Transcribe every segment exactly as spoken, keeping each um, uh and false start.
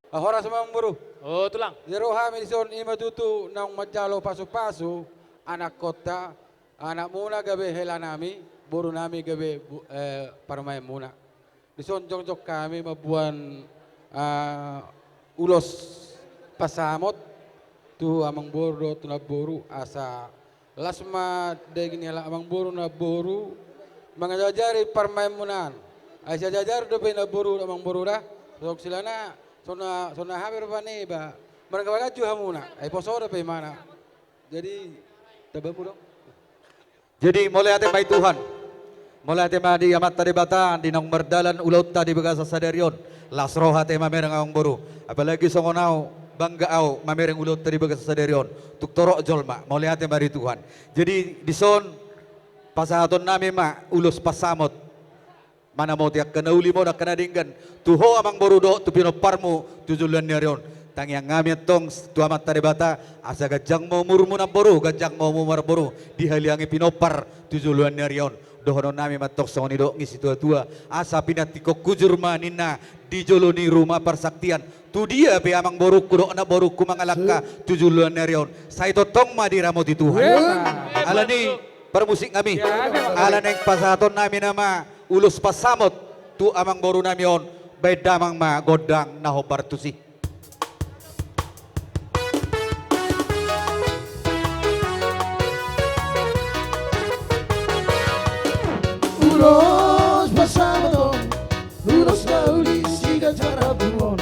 Ah, horas ma amang boru. O tulang. Jero hami dison ima tutu naung manjalo pasupasu, anakkonta, anakmuna gabe helanami, borunami gabe bu-, eh, parumaenmuna. Dison jongjong hami mamboan, ah, ulos pasamot tu amang boru dohot tu namboru, asa las ma daging ni halak amang boru namboru mangajarajari parumaenmuna an. Ai siajar dope namboru amang boru da. Songon silana, sona, sona hape rupa ni ba. Marga bagaju hamuna. Ai poso dope imana. Jadi, tabamu dong. Jadi, mauliate ma di Tuhan. Mauliate ma di Amanta Debata, di naung mardalan ulaonta di bagasan sadari on. Las roha ate mamereng amang boru. Apalagi songon au, bangga au mamereng ulaonta di bagasan sadari on. Tung torop jolma, mauliate ma di Tuhan. Jadi, dison pasahatonnami ma ulos pasamot. Manamoti angka na uli ma on, angka na denggan. Tu ho amang boru dohot tu pinomparmu tu joloan ni ari on. Tangiang hami antong tu Amanta Debata, asa ganjang ma umurmu namboru, ganjang ma umurmu namboru, dihaliangi pinompar tu joloan ni ari on. Dohononnami ma antong songon nidok ni situatua, asa pinantikhon hujur ma ninna di jolo ni ruma parsaktian. Tu dia pe amang borungku dohot namborungku mangalangka tu joloan ni ari on, sai tongtong ma diramoti Tuhan. Alani parmusik nami. Alani pasahatonnami nama ulos pasamot tu amang borunami on, baen damang ma gondang na hombar tusi. Ulos pasamot on, ulos na uli siganjang rambu on.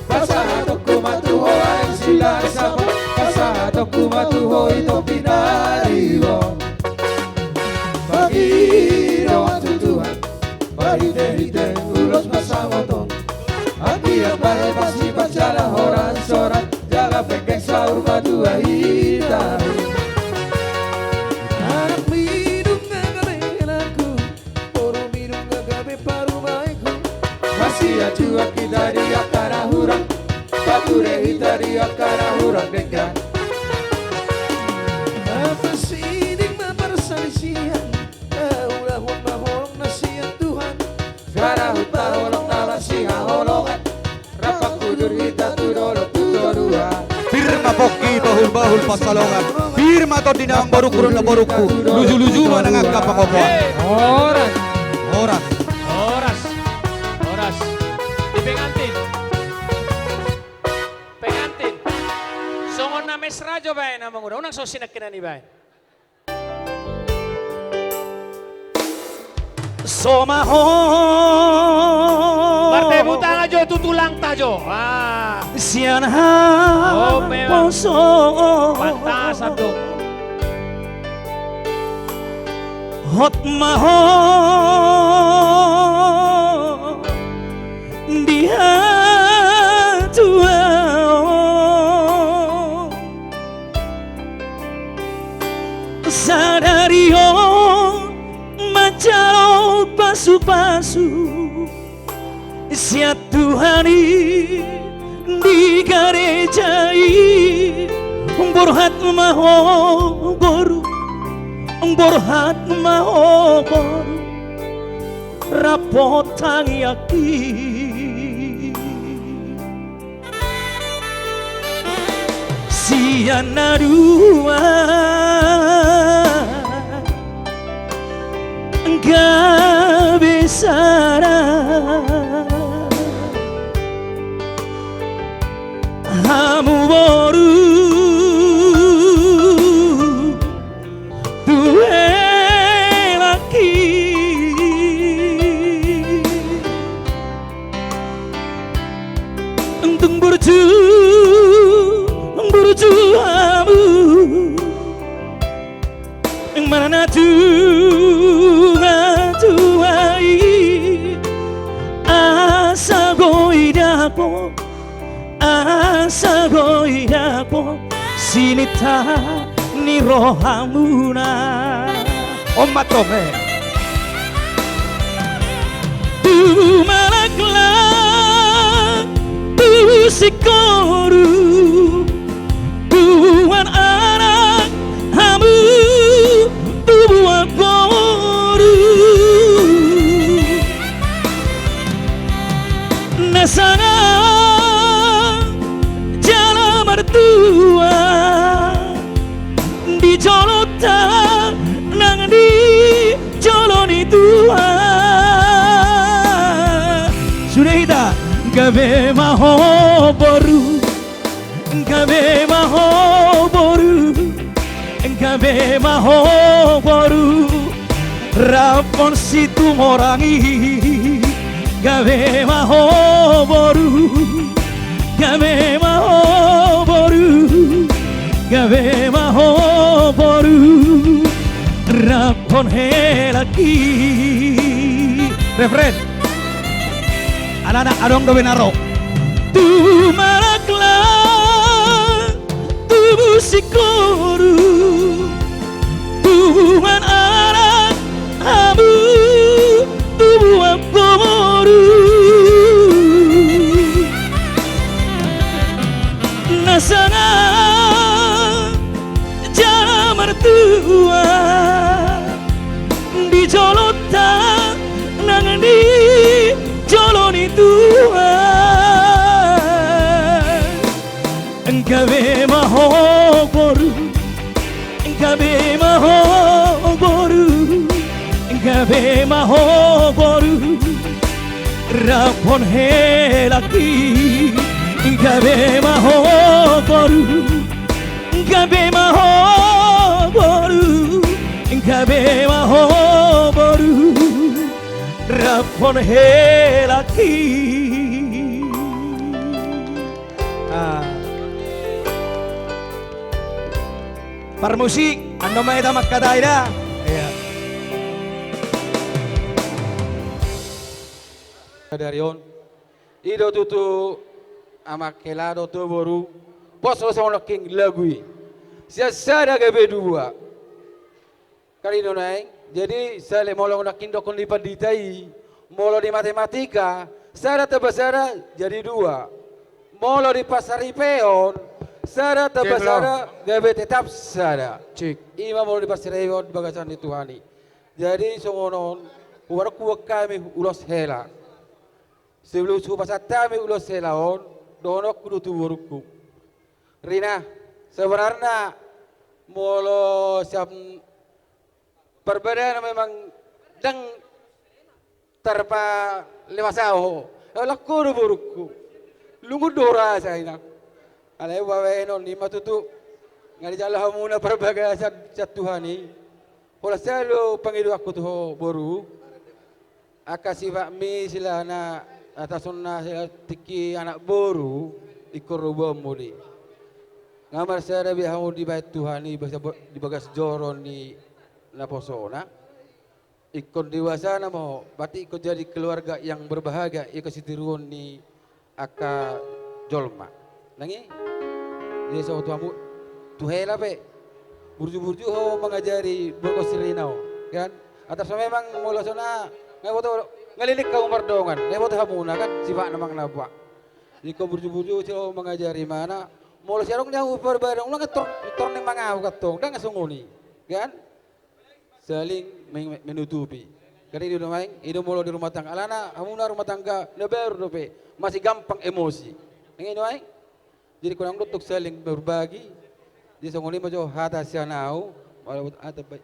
Pasahatonku ma tu ho aek silas sapot, pasahatonku ma tu ho i topi na ribot. Pangidoan tu Tuhan, marhitehite ulos pasamot on. Anggiat bahen pasipata jala horas-horas, jala penggeng saur matua hita. Anak midung gabe helanku, boru midung gabe parumaenku. Masiajuan hita di angka na hurang, pature hita di angka na hurang denggan. Apa siding ma parsalisian, ulaon ma holong na sian Tuhan. Sada hut ma holong na masihaholongan. Rap manghutur hita tu dolok tu toruan. Pir ma pongki bahul-bahul pansalongan. Pir ma tondi ni amang borungku dohot namborungku. Luju-luju ma nang angka pangomoan. Horas. Horas. Horas. Horas. Di pengantin. Pengantin. Songon na mesra jo baen amang uda. Unang so sinangkinan i baen. So ma ho. Martepuk tangan jo tu tulangta jo. Ah. Sian haposo. Pantas, Abdul. Hot ma ho. Di hatuaon. Sadari on manjalo pasu-pasu sian Tuhan i di gareja i. Borhat ma ho boru, borhat ma ho boru. Rap ho tangiangki. Sian na dua gabe sada. Hamu boru tu helangki. Tung burju, burju hamu. Manang na tua-tua i asa goidak ho. Asa goidak ho sininta ni rohamuna. On ma tong, eh. Tubu ma laklak, tubu singkoru, tubuan anak hamu, tubuan boru. Na sanga Martua di jolonta nang di jolo ni Tuhan. Sude hita. Gabe ma ho boru, gabe ma ho boru, gabe ma ho boru. Rap on Situmorang i. Gabe ma ho boru, gabe ma ho boru, gabe ma ho boru. Rap on helak i. Refren. Alana adong dope na ro. Tubu malak laho, tubu singkoru, tubuan anak hamu, tubuan boru. Na sangap jala martua di jolonta nang di jolo ni Tuhan. Gabe ma ho boru, gabe ma ho boru, gabe ma ho boru. Rap on helak i. Gabe ma ho boru, gabe ma ho boru, gabe ma ho boru. Rap on helak i. Ah. Parmusik, annon ma hita mangkatai da. Iya. Dari on. I do tutu, amang hela dohot boru. Pos do songon nangkin lagu i. Sian sada gabe dua. Kan i do nuaeng. Jadi, sale molo nangkin dohonon ni pandita i, molo di matematika, sada tambah sada jadi dua. Molo di parsaripeon, sada tambah sada gabe tetap sada. Cik. I ma molo di parsaripeon di bagasan ni Tuhan i. Jadi, songon on, hubahen huboan hami ulos hela. Sebelum hupasahat hami ulos hela on, dohononku do tu borungku. Rina, sebenarna molo sian parbadaan memang ndang tarpalemas ahu ho. Holan ho do borungku. Lungun do hurasa inang. Alai bahenon i ma tutu. Nga dijalo hamuna parbagasan sian Tuhan i. Holan sai do pangidoanku tu ho boru. Angka sipatmi silana, atas on na sila tingki anak boru, ingkon ro boanmu do i. Nga marsada be hamu dibahen Tuhan i, basa bo-, di bagas joro ni naposona. Ingkon dewasana ma ho, berarti ingkon jadi keluarga yang berbahagia, ingkon sitiruon ni angka jolma. Nang i? Jadi songon tu hamu, tu hela pe. Burju-burju ho mangajari borngin si Rina on, kan? Atas memang molo songon, nga boto, nga leleng hamu mardongan, nga boto hamuna, kan? Sipatna manang na boha. Jadi ingkon burju-burju ho mangajari, manang molo sai adong ni hamu parbadaan, unang tor-, torning mangauk antong, ndang songon i, kan? Saling meng-, menutupi. Kan i do nuaeng, i do molo di rumah tangga. Alana hamuna rumah tangga na baru dope, masih gampang emosi. Nang i nuaeng. Jadi unang dohot saling berbagi. Jadi songon i ma jo hata sian ahu. Molo hata baik.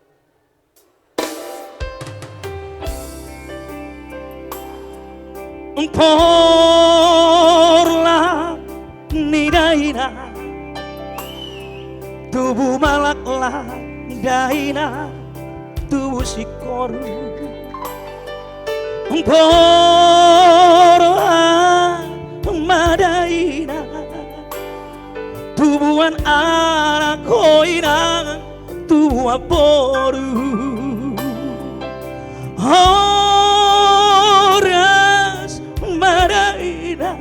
Porlak ni daina, tubu malak laho daina, tubu singkoru. Porlak ma daina, tubuan anak ho inang, tubuan boru. Horas ma daina,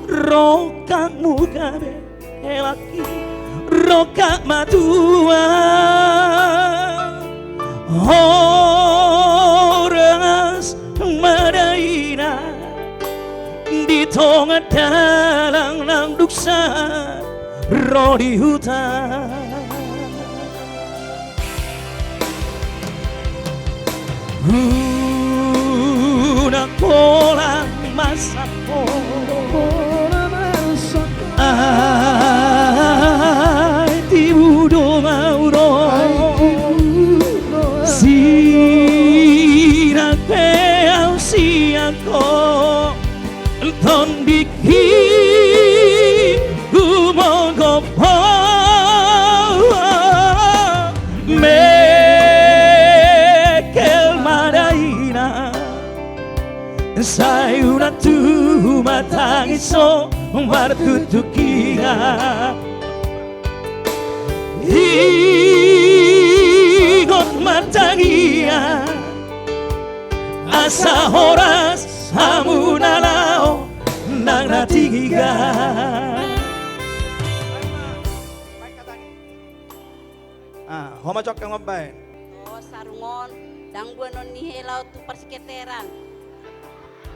rongkangmu gabe helak i, rongkang ma tuan. Horas ma daina, di tonga dalan nang dung sahat ro di huta. Unang pola masak ho. Unang pola masak ho. Tondingki, humogophon, mengkel ma dainang. Sai unang tumatangis ho martutukingan. Ingot ma tangiang, asa horas hamu na laho nang na tinggal. Ah, ho ma jongkang mambaen. O, sarung on, ndang boanon ni hela on tu parsiketeran.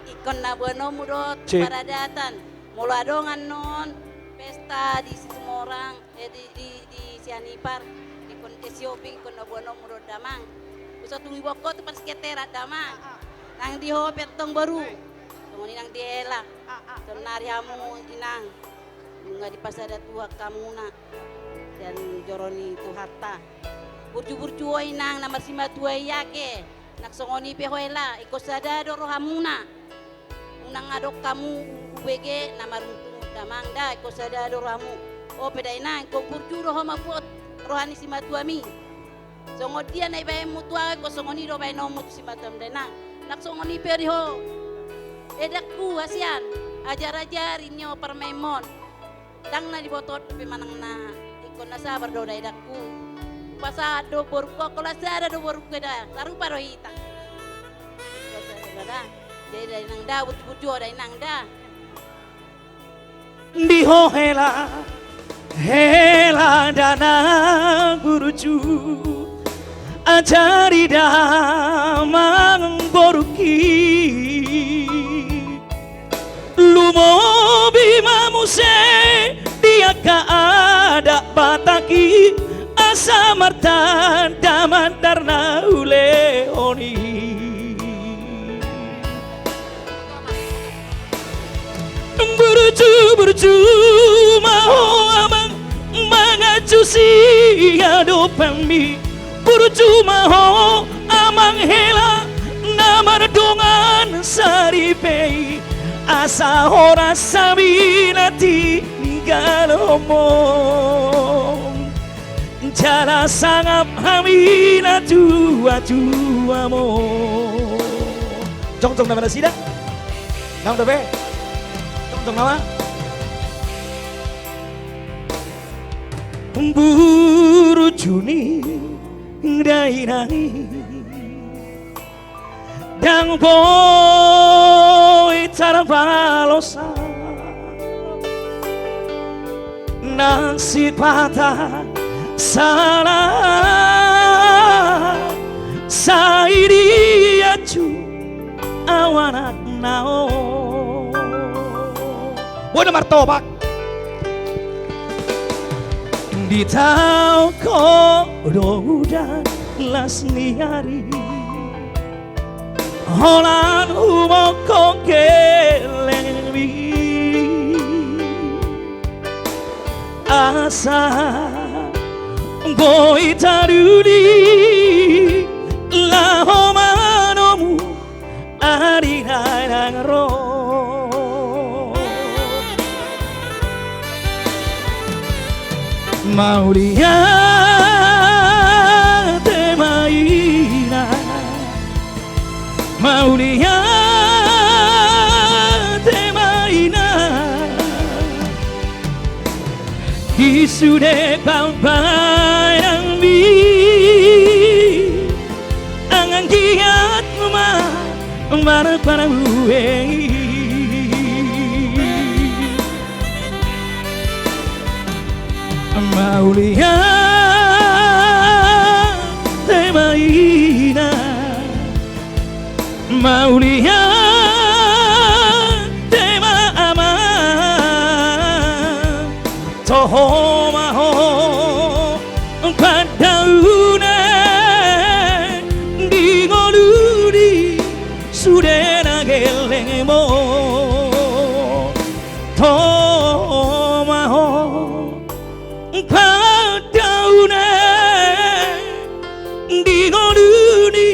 Ingkon na boanonmu do tu paradatan. Molo adong annon pesta di Situmorang, eh, di, di, di Sianipar, ingkon, eh, Sihombing, ingkon na boanonmu do damang. Husa tung iboan ho tu parsiketeran damang. Nang di ho pe antong boru. Songon i nang di hela. Saonari hamu inang, nunga dipasada Tuhan hamuna sian joro ni Tuhanta. Burju-burju ho inang na marsimatua i ake. Nang songon i pe ho hela, ingkon sada do rohamuna. Unang adong hamu ubege na maruntung damang da, ingkon sada do rohamu. O pe da inang, ingkon burju do ho mambuat roha ni simatuami. Songon dia na ibaenmu tu ahu, ingkon songon i do baenonmu tu simatuam da inang. Nang songon i pe di ho. Edangku hasian, ajar-ajari nio parmaenmon. Ndang na diboto pe manang na ingkon na sabar do da edangku. Hupasahat do borungku, holan sada do borungku da, sarupa do hita. Jadi da inang da, burju-burju ho da inang da. Di ho hela, hela da na burju, ajari damang borungki. Lumobi ma muse di angka adat Batak i, asa martanda mandar na hulehon i. Burju-burju ma ho amang manganju siadopanmi. Burju ma ho amang hela na mardongan saripe i, asa horas hami na tininggalhonmon. Jala sangap hami na tua-tuamon. Jongjong nama nasida. Nang dope. Jongjong nama. Burju ni dainang i. Ndang boi tarpalosa nang sipata sala, sai dianju ahu anakna on. Bona martobak. Ditaon ho do udan las ni ari, holan humongkon gellengmi. Asa boi taduli laho manomu ari na naeng ro. Mauliate ma inang, mauliate ma inang. Di sude pambahenanmi, anggiat ma marparbue. Mauliate ma inang, mauliate ma amang. Toho ma ho pandaunen di ngolu ni sude na gellengmon. Toho ma ho pandaunen di ngolu ni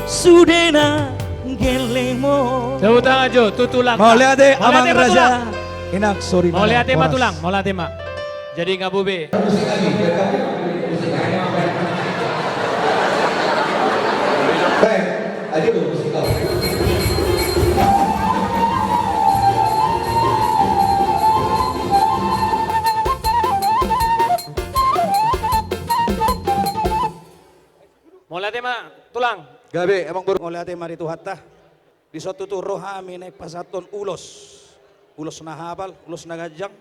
sude na gellengmon. Tepuk tangan Jo, tu tulang. Mauliate, Amang Raja. Inang sori. Mauliate ma tulang, mauliate ma. Jadi nga boi be. Mauliate ma tulang. Gabe, Amang Boru. Mauliate ma di Tuhanta. Dison tutu ro hami naeng pasahathon ulos. Ulos na hapal, ulos na ganjang,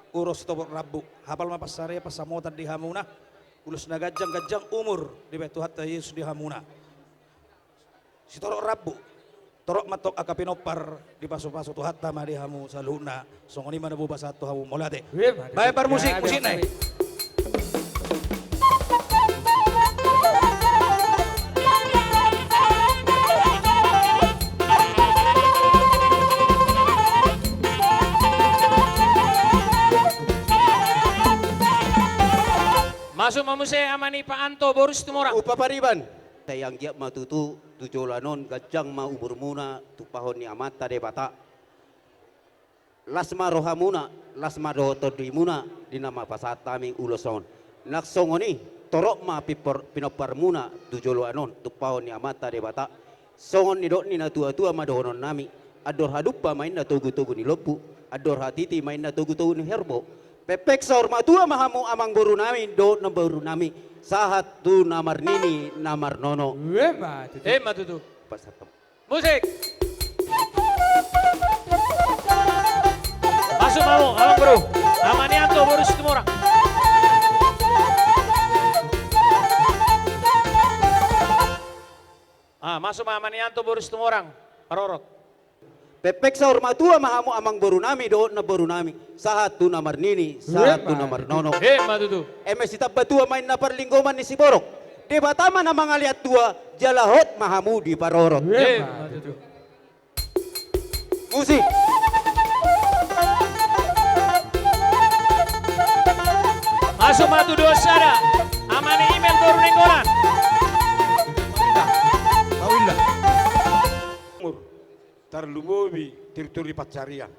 ulos topot rambu. Hapal ma pansarian pansamotan di hamuna. Ulos na ganjang, ganjang umur dibahen Tuhanta Jesus di hamuna. Sitorop rambu. Torop ma antong angka pinompar, dipasupasu Tuhanta ma di hamu saluhutna. Songon i ma na boi pasahat tu hamu, mauliate. Baen parmusik, musikna i. Masuk ma muse Ama ni Pa Anto boru Situmorang. Upa Pariban. Sai anggiat ma tutu tu joloan on ganjang ma umurmuna tumpahon ni Amanta Debata. Las ma rohamuna, las ma dohot tondimuna di na mapasahat hami ulos on. Nang songon i, torop ma pimpor-, pinomparmuna tu joloan on tumpahon ni Amanta Debata. Songon nidok ni natuatua ma dohononnami. Andor hadumpa ma inna togutogu ni lombu, andor hatiti ma inna togutogu ni horbo. Pengpeng saur matua ma hamu amangborunami dohot namborunami, sahat tu na marnini na marnono. Emma tutu. Emma tutu. Pasahat. Musik. Masuk ma hamu, Amangboru. Ama ni Anto boru Situmorang. Ah, masuk ma Ama ni Anto boru Situmorang. Parorot. Pengpeng saur matua ma hamu amangborunami dohot namborunami, sahat tu na marnini, sahat tu na marnono. Emma tutu. Eme sitamba tua ma inna parlinggoman ni siborok. Debata ma na mangalean tua, jala hot ma hamu diparorot. Emma tutu. Musik. Masuk ma tu dua sada. Ama ni Imel boru Nainggolan. Umur. Tarlumobi tirtur di pansarian.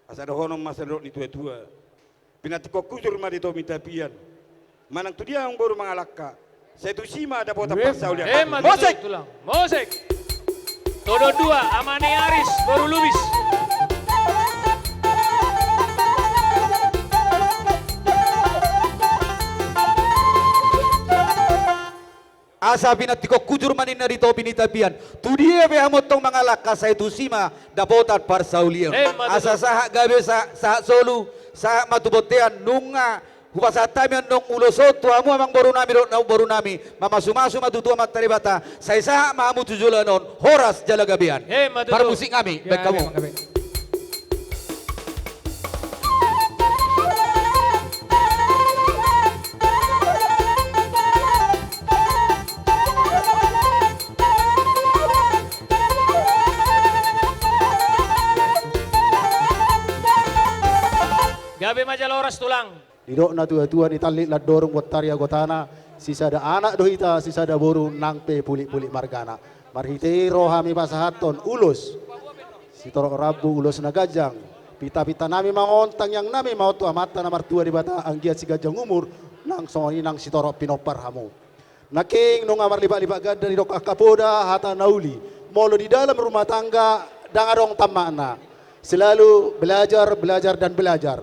Asa dohonon ma songon nidok ni tuatua. Pinantikhon hujur ma di topi ni tapian. Manang tu dia amangboru mangalangka, sai tusi ma dapotan parsaulian. Emma tutu. Musik. Tulang. Musik. Todong dua, Ama ni Aris boru Lubis. Asa pinantikhon hujur ma ninna di topi ni tapian. Tu dia pe hamu antong mangalangka, sai tusi ma dapotan parsaulian. Emma tutu. Asa sahat gabe sa-, sahat solu, sahat ma tu bontean, nunga hupasahat hami annon ulos on tu hamu amangborunami dohot namborunami, mamasumasu ma tutu Amanta Debata, sai sahat ma hamu tu joloan on horas jala gabean. Emma tutu. Parmusik hami, baen hamu. Gabe, gabe. Gabe ma jala horas tulang. Didok natuatua, ni tallit landorung bontar ia gotana, sisada anak do hita, sisada boru nang pe pulikpulik margana. Marhite i ro hami pasahathon ulos. Sitorop rambu ulos na ganjang. Pintapintanami ma on, tangiangnami ma on tu Amanta na martua Debata anggiat siganjang umur, nang songon i nang sitorop pinompar hamu. Nangkin nunga marlipatlipat ganda didok angka poda hata na uli. Molo di dalam rumah tangga ndang adong tamatna. Selalu belajar, belajar, dan belajar.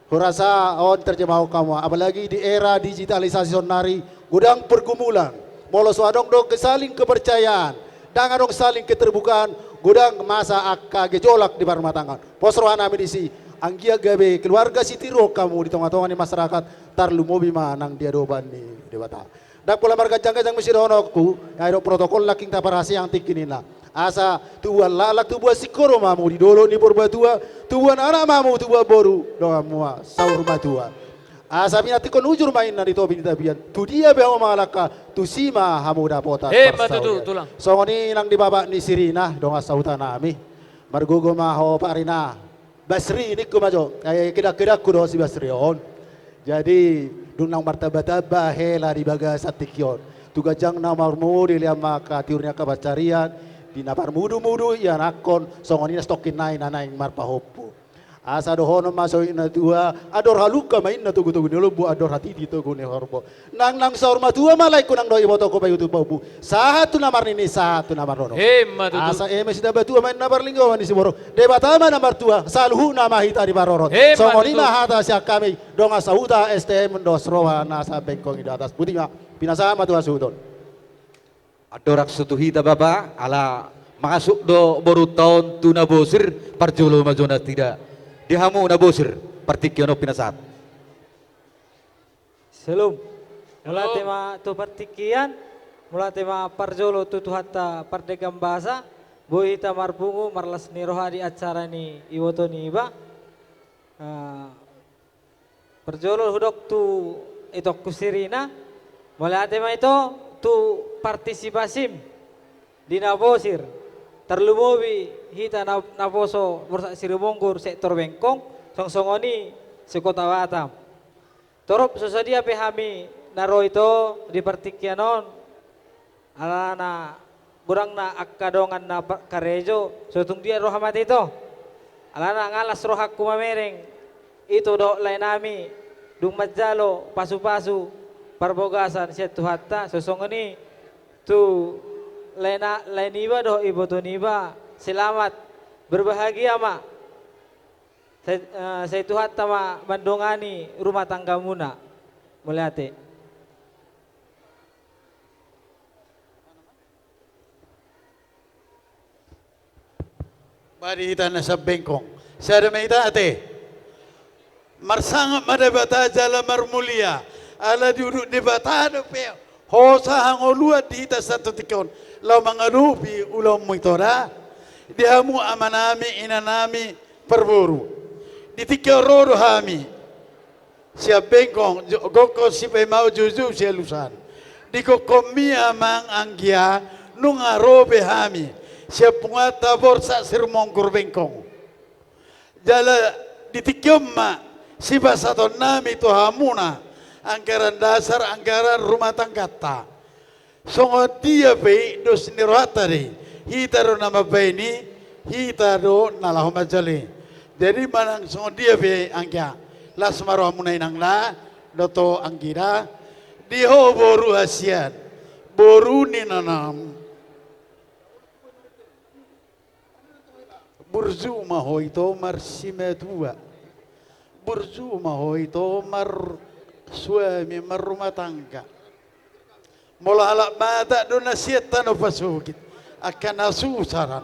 Hurasa on terjemahon hamu, apalagi di era digitalisasi saonari, godang pergumulan. Molo so adong do saling kepercayaan, ndang adong saling keterbukaan, godang masa angka gejolak di parrumahtanggaon. Pos rohanami disi, anggiat gabe keluarga sitiruon hamu di tongatonga ni masyarakat, tarlumobi ma nang di adopan ni Debata. Ndang pola marganjangganjang muse dohononku, ai do protokol nangkin taparhaseang tingki ninna. Asa tubuan laklak tubuan singkoru ma hamu di dolok ni Purbatua, tubuan anak ma hamu tubuan boru, dongan mua saur matua. Asa pinantikhon hujur ma ninna di topi ni tapian, tu dia pe hamu mangalangka, tusi ma hamu dapotan parsaulian. Emma tutu, tulang. Songon i nang di bapak ni si Rina, dongan sahutanami. Margogo ma ho Pak Rina. Basri, ningku ma jo, eh, kedangkedangku do si Basri on. Jadi, dung naung martambatamba hela di bagasan tingki on, tu ganjang na umurmu dilehon ma angka tiur ni angka pansarian, Di na parmudu-mudu ianakhon, songon i na sitongkin nai na naeng marpahompu. Asa dohonon ma songon i na tua, andor halumpang ma inna togu-togu ni lombu, andor hatiti togu ni horbo. Nang, nang saur matua ma laengku nang dohot ibotongku paihutihut pahompu. Sahat tu na marnini, sahat tu na marnono. Emma tutu. Asa eme sitamba tua ma inna parlinggoman ni siborok. Debata ma na martua, saluhutna ma hita diparorot. Emma tutu. Songon i ma hata sian hami, dongan sahuta S T M dos roha na sambengkong i di atas. Boti ma, pinasahat ma tu hasuhuton. Andorang so tu hita bapa, ala masuk do borunta on tu na bosir, parjolo ma jo nasida. Di hamu na bosir, partingkian on pinasahat. Syalom. Mauliate ma tu partingkian, mauliate ma parjolo tu Tuhanta pardenggan basa, boi hita marpungu marlas ni roha di acara ni iboto niba. Ah, Parjolo hudok tu itongku si Rina, mauliate ma ito tu partisipasim di na bosir, tarlumobi hita na, naposo Borsak Sirumonggur sektor Bengkong, song songon i se-Kota Batam. Torop so sadia pe hami na ro ito di partingkian on, alana godang na angka dongan na pa-, karejo, so tung dia roha ma ito. Alana nga las rohangku mamereng ito dohot laenami, dung manjalo pasu-pasu parbagason sian Tuhanta, so songon i tu laena-, lae niba dohot iboto niba, selamat, berbahagia ma. Sai, eh, sai Tuhanta ma mandongani rumah tanggamuna. Mauliate. Ba di hita na sambengkong. Sada ma hita ate. Marsangap ma Debata jala marmulia. Ala diudut Debata dope hosa hangoluan di hita sahat tu tingki on. Laho mangadopi ulaonmu ito da. Di hamu amanami, inanami, parboru. Di tingki on ro do hami. Sian Bengkong, jo-, gokhon sipaimahon joujou sialusan. Di gokhonmi amang anggia, nunga ro be hami. Sian punguanta Borsak Sirumonggur Bengkong. Jala di tingki on ma, sipasahatonnami tu hamuna, anggaran dasar, anggaran rumah tangganta. Songon dia pe i dos ni rohanta do i, hita do na mambahen i, hita do na laho manjalo i. Jadi manang songon dia pe i anggia, las ma rohamuna inang da, dohot anggi da, di ho boru hasian, boru ni inanam. Burju ma ho ito marsimatua. Burju ma ho ito marsuami, marrumah tangga. Molo halak Batak do na sian tano pasogit, angka na susa do.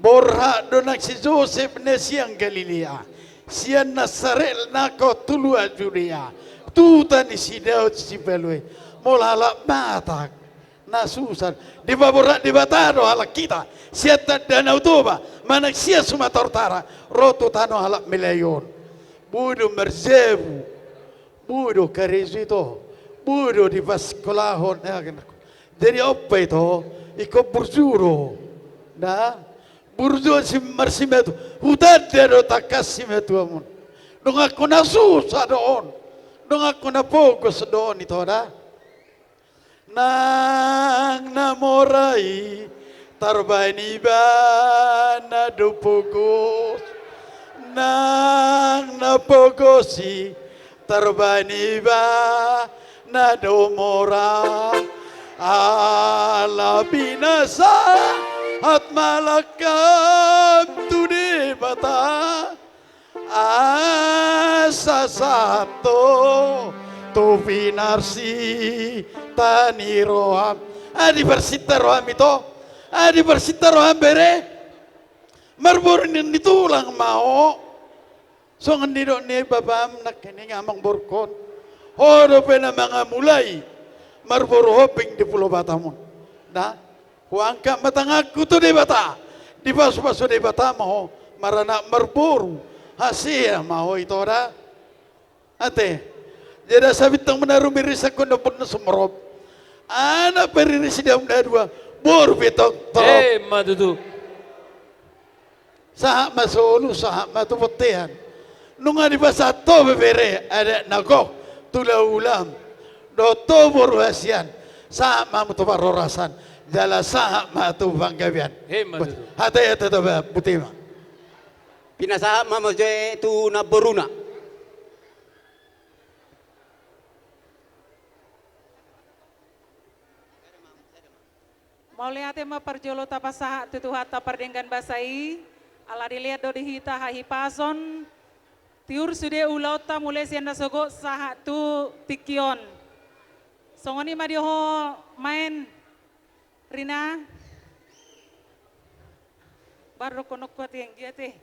Borhat do nang si Josep na sian Galilea, sian Nasaret nangkok tu luat Judea, tu huta ni si Daud Sipalua i. Molo halak Batak na susa, dipaborhat Debata do halak hita, sian Danau Toba, manang sian Sumatera Utara, ro tu tano halak Melayu on. Boi do marjabu, boi do karejo ito, boi do dipasikolahon, ya kan. Jadi on pe ito, ingkon burju do. Nah, burju si marsimatua, hutanda do tangkas simatuamuna. Donganku na susa do on, donganku na pogos do on ito da. Nang na mora i tarbahen iba na do pogos, nang na pogos i tarbahen iba na do mora. Ala pinasahat ma langkam tu Debata, asa sahat do tu pinarsinta ni roham. Ai diparsinta roham ito, ai diparsinta roham bere. Marboru ni tulang ma ho. Songon nidok ni bapam nangkining amangborungkon, ho dope na mangamulai marboru hombing di Pulo Batam on. Nah, huangkat ma tanganku tu Debata, dipasupasu Debata ma ho maranak marboru hasea ma ho ito da. Ate. Jala asa bintang manaru miriris angkon dompot na sumorop, anak pe riris di hamu na dua, boru pe tong torop. Emma tutu. Sahat ma solu, sahat ma tu bontean. Nunga dipasahat ho bebere adat na gok tu laulam dohot tu boru hasian. Sahat ma hamu tu parhorasan. Jala sahat ma tu panggabean. Emma tutu. Hata ia tutu ba, botima. Pinasahat ma muse tu namboruna. Mauliate ma parjolo tapasahat tu Tuhanta pardenggan basa i, ala dilehon do di hita hahipason, tiur sude ulaonta mulai sian na sogot sahat tu tingki on. Songon i ma di ho maen, Rina. Baru dohononku ate, anggiat e.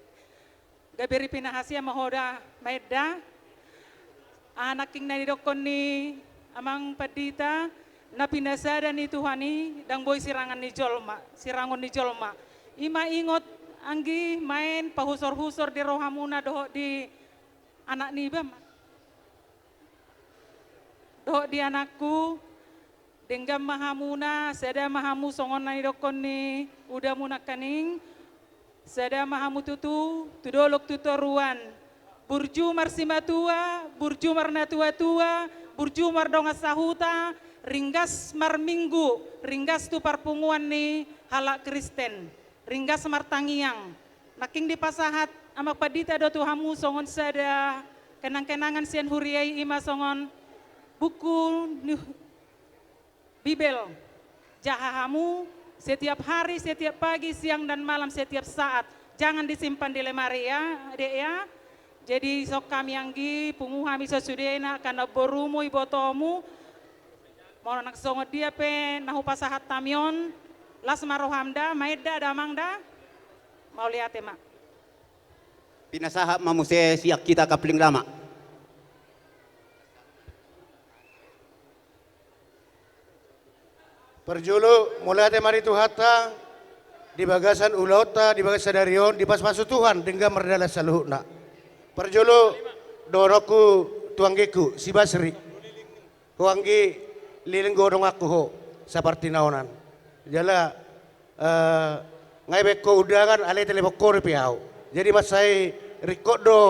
Gabe ripinahasian ma ho da, maen da. Aha nangkin na nidokkon ni amang pandita, na pinasada ni Tuhan i, ndang boi sirangan ni jolma, sirangon ni jolma. I ma ingot anggi maen, pahusorhusor di rohamuna dohot di anak niba ma. Dohot di anakku, denggan ma hamuna, sada ma hamu songon na nidokkon ni udamu nangkaning, sada ma hamu tutu, tu dolok tu toruan. Burju marsimatua, burju marnatuatua, burju mardongan sahuta, ringgas marminggu, ringgas tu parpunguan ni halak Kristen. Ringgas martangiang. Nangkin dipasahat amang pandita do tu hamu songon sada kenang-kenangan sian huria i, i ma songon buku ni Bibel. Jaha hamu setiap hari, setiap pagi, siang dan malam, setiap saat. Jangan disimpan di lemari ya, Dek ya. Jadi songon hami anggi, pungu hami sasudena, angka namborumu, ibotomu. Molo nang songon dia pe na hupasahat hami on, las ma roham da, maen da, damang da. Mauliate ma. Pinasahat ma muse sian hita Kapling Lama. Parjolo, mauliate ma di Tuhanta, di bagasan ulaonta, di bagasan sadari on, dipasupasu Tuhan, denggan mardalan saluhutna. Parjolo, dohononku tu anggingku, si Basri. Ho anggi, leleng do donganku ho, sapartinaonan. Jala, eh, nga ibaen ho undangan, alai telepon ho dope au. Jadi mansai ringkot do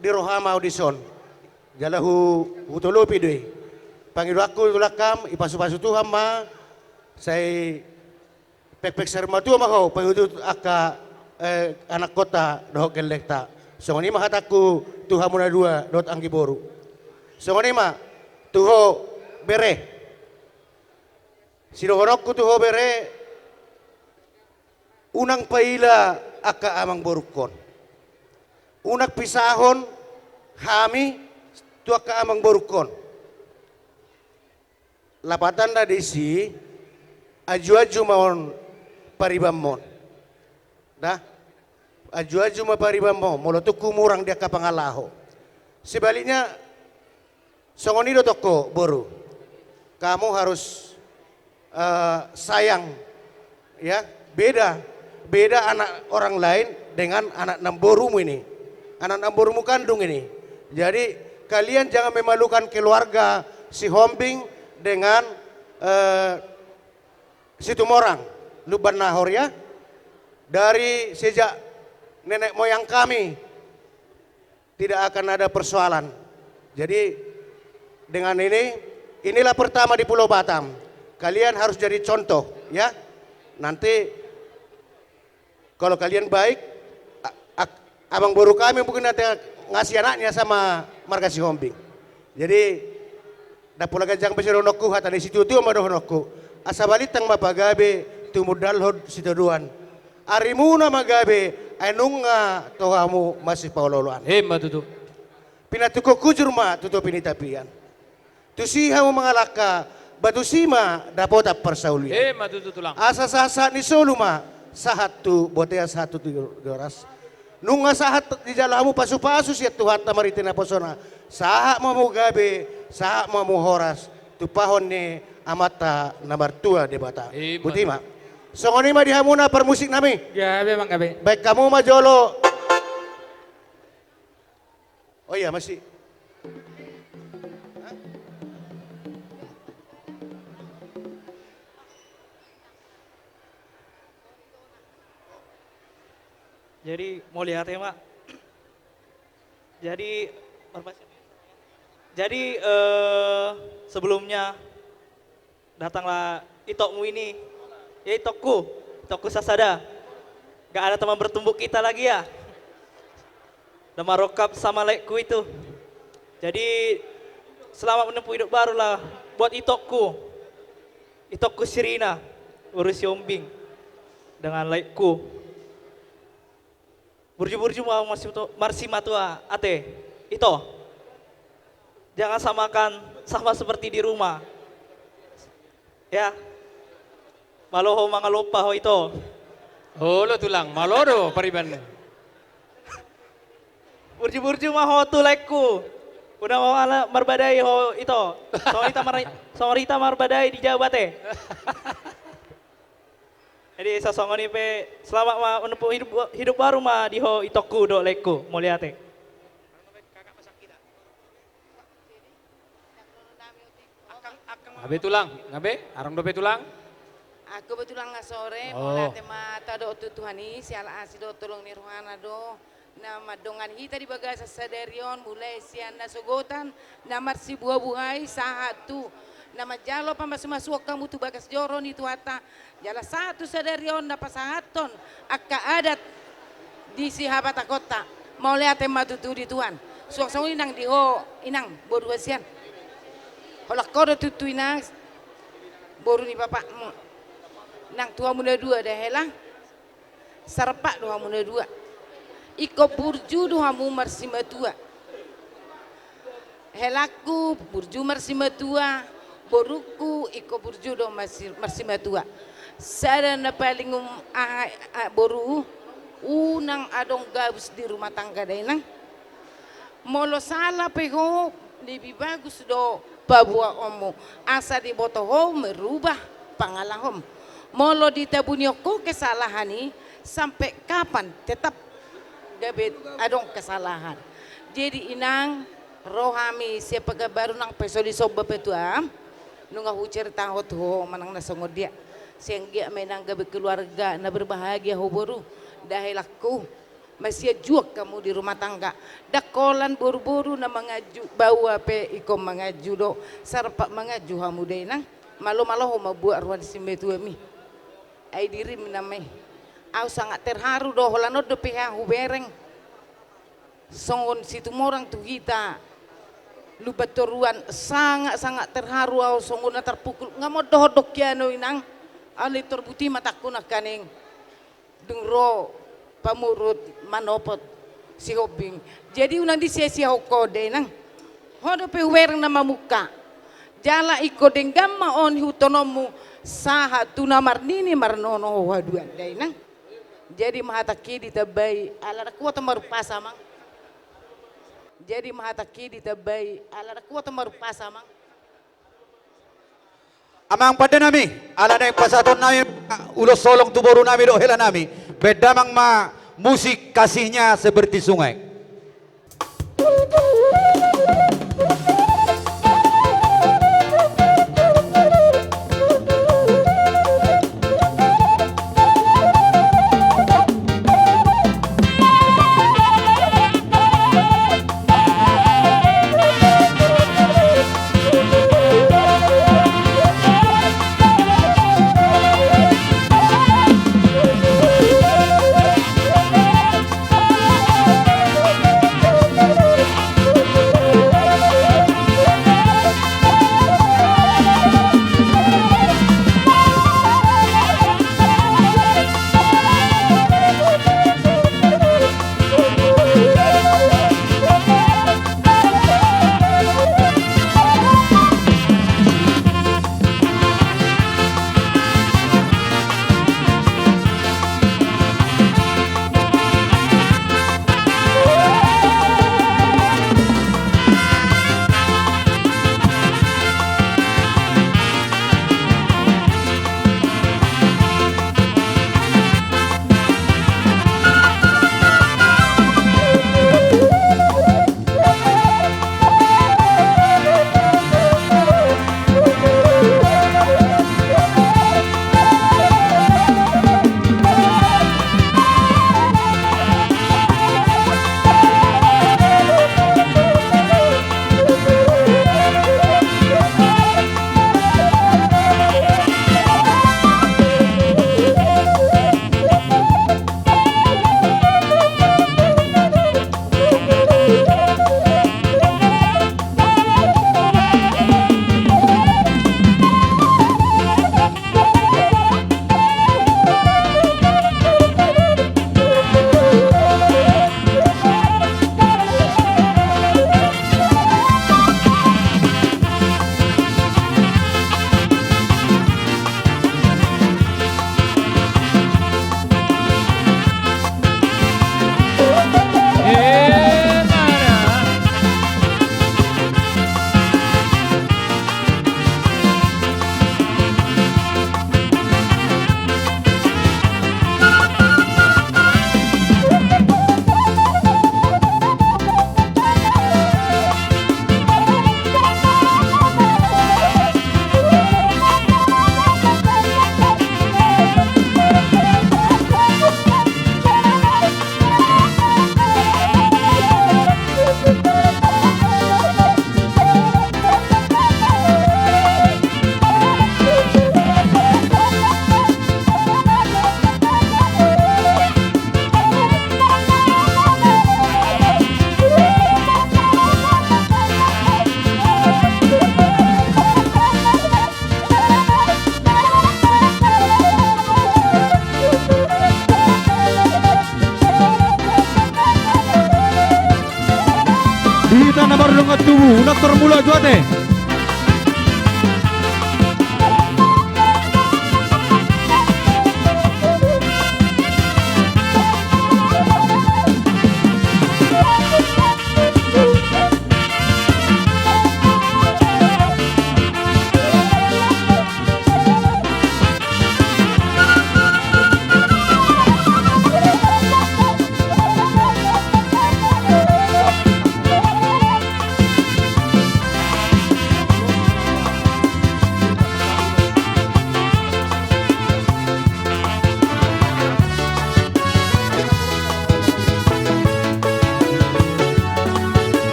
di roham au dison. Jala hu, hutolopi do i. Pangidoanku tulang, dipasupasu Tuhan ma, sai pekpek saur matua ma ho, paihutihut angka, eh, anakkonta dohot gellengta. Songon i ma hatangku tu hamu na dua dohot anggi boru. Songon i ma tu ho bere. Sidohononku tu ho bere, unang paila angka amang borungkon. Unang pisahon hami tu angka amang borungkon. Lapatanna disi, anjuanju ma on paribanmon. Da, anjuanju ma paribanmon, molo tung humurang di angka pangalaho. Sebaliknya, songon i do tong ho, boru. Kamu harus, eh, sayang. Ya, beda. Beda anak orang lain dengan anak namborumu ini. Anak namborumu kandung ini. Jadi, kalian jangan memalukan keluarga Sihombing dengan, eh, Situmorang, Lumban Nahor ya. Dari sejak nenek moyang kami, tidak akan ada persoalan. Jadi, dengan ini, inilah pertama di Pulau Batam. Kalian harus jadi contoh, ya. Nanti, kalau kalian baik, a-, a-, amang boru kami mungkin nanti ngasih anaknya sama marga Sihombing. Jadi, ndang pola ganjang be sidohononku, hata ni situatua ma dohononku. Asa balintang ma pagabe, tumundalhon sitadoan. Arimuna ma gabe, ai nunga tu hamu masipaolooloan. Emma tutu. Pinantikhon hujur ma tu topi ni tapian. Tusi hamu mangalangka, ba tusi ma dapotan parsaulian. Emma tutu, tulang. Asa sahatsahat ni solu ma, sahat tu bontean, sahat tu tigaras. Nunga sahat dijalo hamu pasupasu sian Tuhanta marhite naposona. Sahat ma hamu gabe, sahat ma hamu horas. Tumpahon ni Amanta na martua Debata. Emma tutu. Botima. Songon i ma di hamuna parmusiknami. Gabe, amang, gabe. Baen hamu ma jolo. Oh iya, masih. Jadi, mauliate ma. Jadi, jadi, eh, sebelumnya, datanglah itokmu ini. Ya, itongku, itongku sasada. Gak ada teman bertumbuk kita lagi ya. Udah marokap sama laekku itu. Jadi, selamat menempuh hidup baru lah buat itongku. Itongku si Rina, boru Sihombing, dengan laekku. Burju-burju ma marsimatua, marsimatua ate, ito. Jangan samakan sama seperti di rumah. Ya. Malo ho mangalompa ho ito. Olo tulang, malo do paribanna. Burju-burju ma ho tu laekku. Unang ho ala marbadai ho ito. Songon hita mar-, songon hita marbadai di Jawa ate. Jadi sasongon i pe, selamat ma menempuh hidup, hidup baru ma di ho itongku dohot laekku, mauliate. Gabe tulang, gabe, adong dope tulang. Anggo pe tulang na sore, oh, mauliate ma tadok tu Tuhan i, siala asi dohot holong ni rohana do na mandongani hita di bagasan sadari on, mulai sian nasogotan, na marsibuhabuhai, sahat tu na manjalo pamasumasuon hamu tu bagas joro ni Tuhanta, jala sahat tu sadari on na pasahathon angka adat di sihabatakonta. Mauliate ma tutu di Tuhan. Suang songon i nang di ho, inang, boru hasian. Holan ho do tutu inang, boru ni bapakmu. Nang tu hamu na dua da hela. Sarpak do hamu na dua. Ingkon burju do hamu marsimatua. Helangku burju marsimatua, borungku ingkon burju do marsi-, marsimatua. Sada na paling um-, aha, ah, boru, unang adong gabus di rumah tangga da inang. Molo sala pe ho, lebih bagus do paboaonmu, asa diboto ho merubah pangalahom. Molo ditabunion ho kesalahan i, sampe kapan tetap gabe adong kesalahan. Jadi inang, ro hami sian Pekanbaru nang pe so disomba pe tu am, nunga huceritahon tu ho manang na songon dia. Sai anggiat ma inang gabe keluarga na berbahagia ho boru, da helangku. Masianjuak hamu di rumah tangga. Ndang holan boruboru na manganju, baoa pe ingkon manganju do, sarpak manganju hamu da inang. Malomalo ho mambuat roha ni simatuami. Ai dirim nama i. Au sangat terharu do, holan on dope hea hubereng. Songon Situmorang tu hita Lumbantoruan, sangat-sangat terharu au, songon na terpukul. Nga mondok-ondok hian au inang. Alai torbut i matangku nangkaning. Dung ro pamurut manopot Sihombing. Jadi unang disiasiahon ho da inang. Ho dope hubereng na mamungka. Jala ingkon denggan ma on ihuthononmu sahat tu na marnini marnono ho haduan da inang. Jadi ma hatangki ditambai ala na kuat marumpasa amang. Jadi ma hatangki ditambai ala na kuat marumpasa amang. Amang pande nami, ala naeng pasahaton nami ulos holong tu boru nami dohot hela nami, baen damang ma musik Kasihnya Seperti Sungai. Na mardongan tubu, unang tormula jo ate.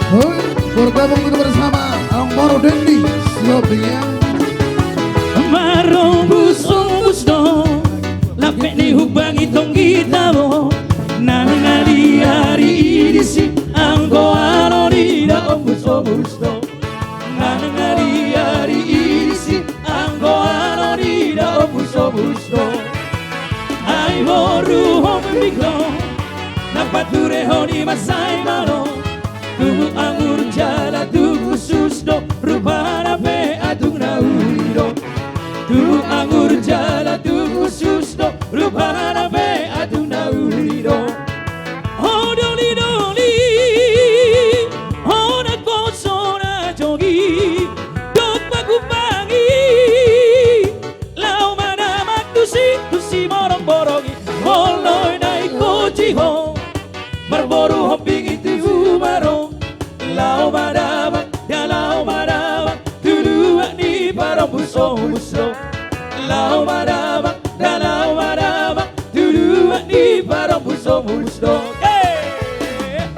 Hoi, bergabung kita bersama Amang Boru Dendi Sihombing ya. Marombus-ombus do lape ni hubangi tonggita bo. Nangaliari i disi anggo alo ni da ombus-ombus do. Nangaliari i disi anggo alo ni da ombus-ombus do. Ai boru Hombing do na paturehon i masa i malo. Tubu anggur jala tubu sus do, rupana pe atung na uli do. Tubu anggur jala tubu sus do, rupana pe atung na uli do. Ho doli-doli, ho na poso na jogi, dok pagupangi, laho madamang tusi, tusi morong-borongi, molo na ingkon jiho. Marboru Hombing i tubu ma ro, laho madamang, da laho madamang tu luat ni parombus-ombus do. Laho madamang, da laho madamang tu luat ni parombus-ombus do. Eh!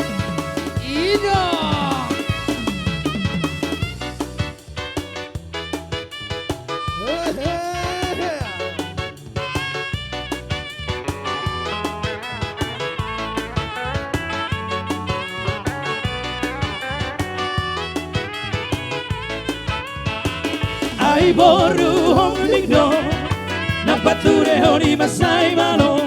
Ida! Ai boru Hombing do na paturehon i masa i malo.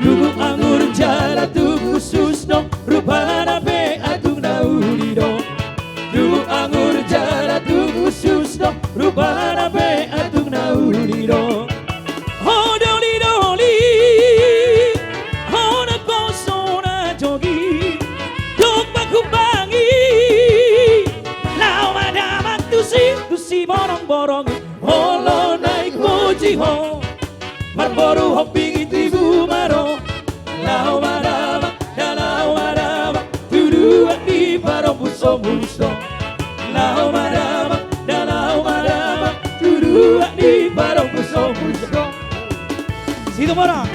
Tubu anggur jala tubu sus do, rupana pe atung na uli do. Tubu anggur jala tubu sus do, rupana pe atung na uli do. Ho doli-doli, ho na poso na jogi, dok pagupangi, laho madamang tusi, tusi morong-borongi, molo na ingkon jiho. Marboru Hombing i tubu ma ro, laho madamang, da laho madamang tu luat ni parombus-ombus do. Laho madamang, da laho madamang tu luat ni parombus-ombus do. Situmorang.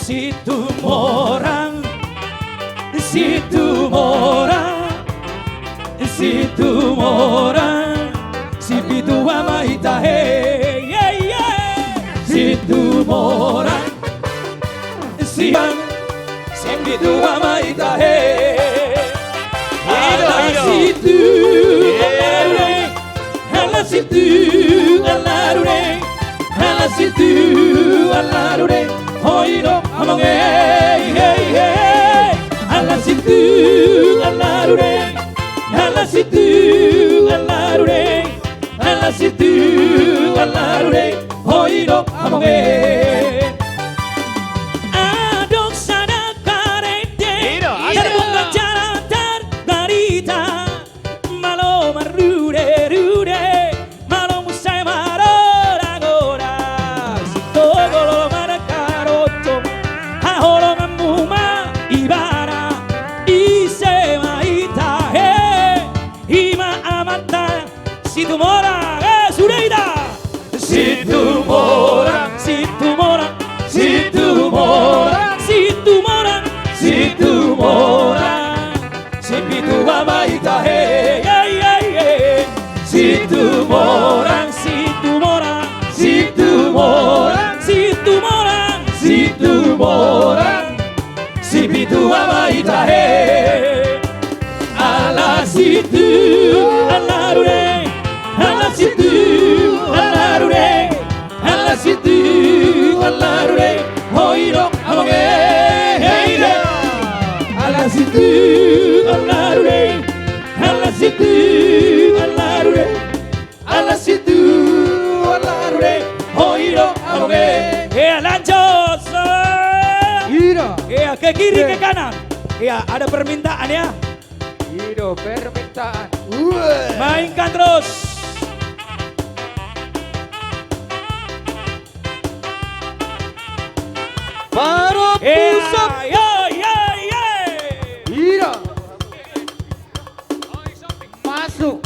Situmorang, Situmorang, Situmorang, sipitu ama i tahe, ye, ye. Situmorang, Sian, sipitu ama i tahe. Ala situ, ala rure, ala situ, ala rure, ala situ, ala rure. Hoi do amang e, he, he. Ala situ, ala rure, ala situ, ala rure. Ala situ, ala rure, hoi do amang e. Adong sada karete, ida, ida. Tarbungka jala tarbarita, malo marrude-rude, malo muse maroda-goda. Sitogol ma na karojo, haholonganmu ma ibana, ise ma i tahe. I ma amanta Situmorang, eh, sude ita. Situmorang, Situmorang, Situmorang, Situmorang, Situmorang. Sipitu ama i tahe, ye, ye, ye. Situmorang, Situmorang, Situmorang, Situmorang, Situmorang. Sipitu ama i tahe. Ala situ, ala rure, Ala situ, ala rude, ala situ, ala rude, ho i do abang e. Iya, lanjut. Ida. Iya, ke kiri, ke kanan. Iya, ada permintaan ya. I do permintaan. Mainkan terus. Para pusat. Iya, iya, iya. Ida. Masuk.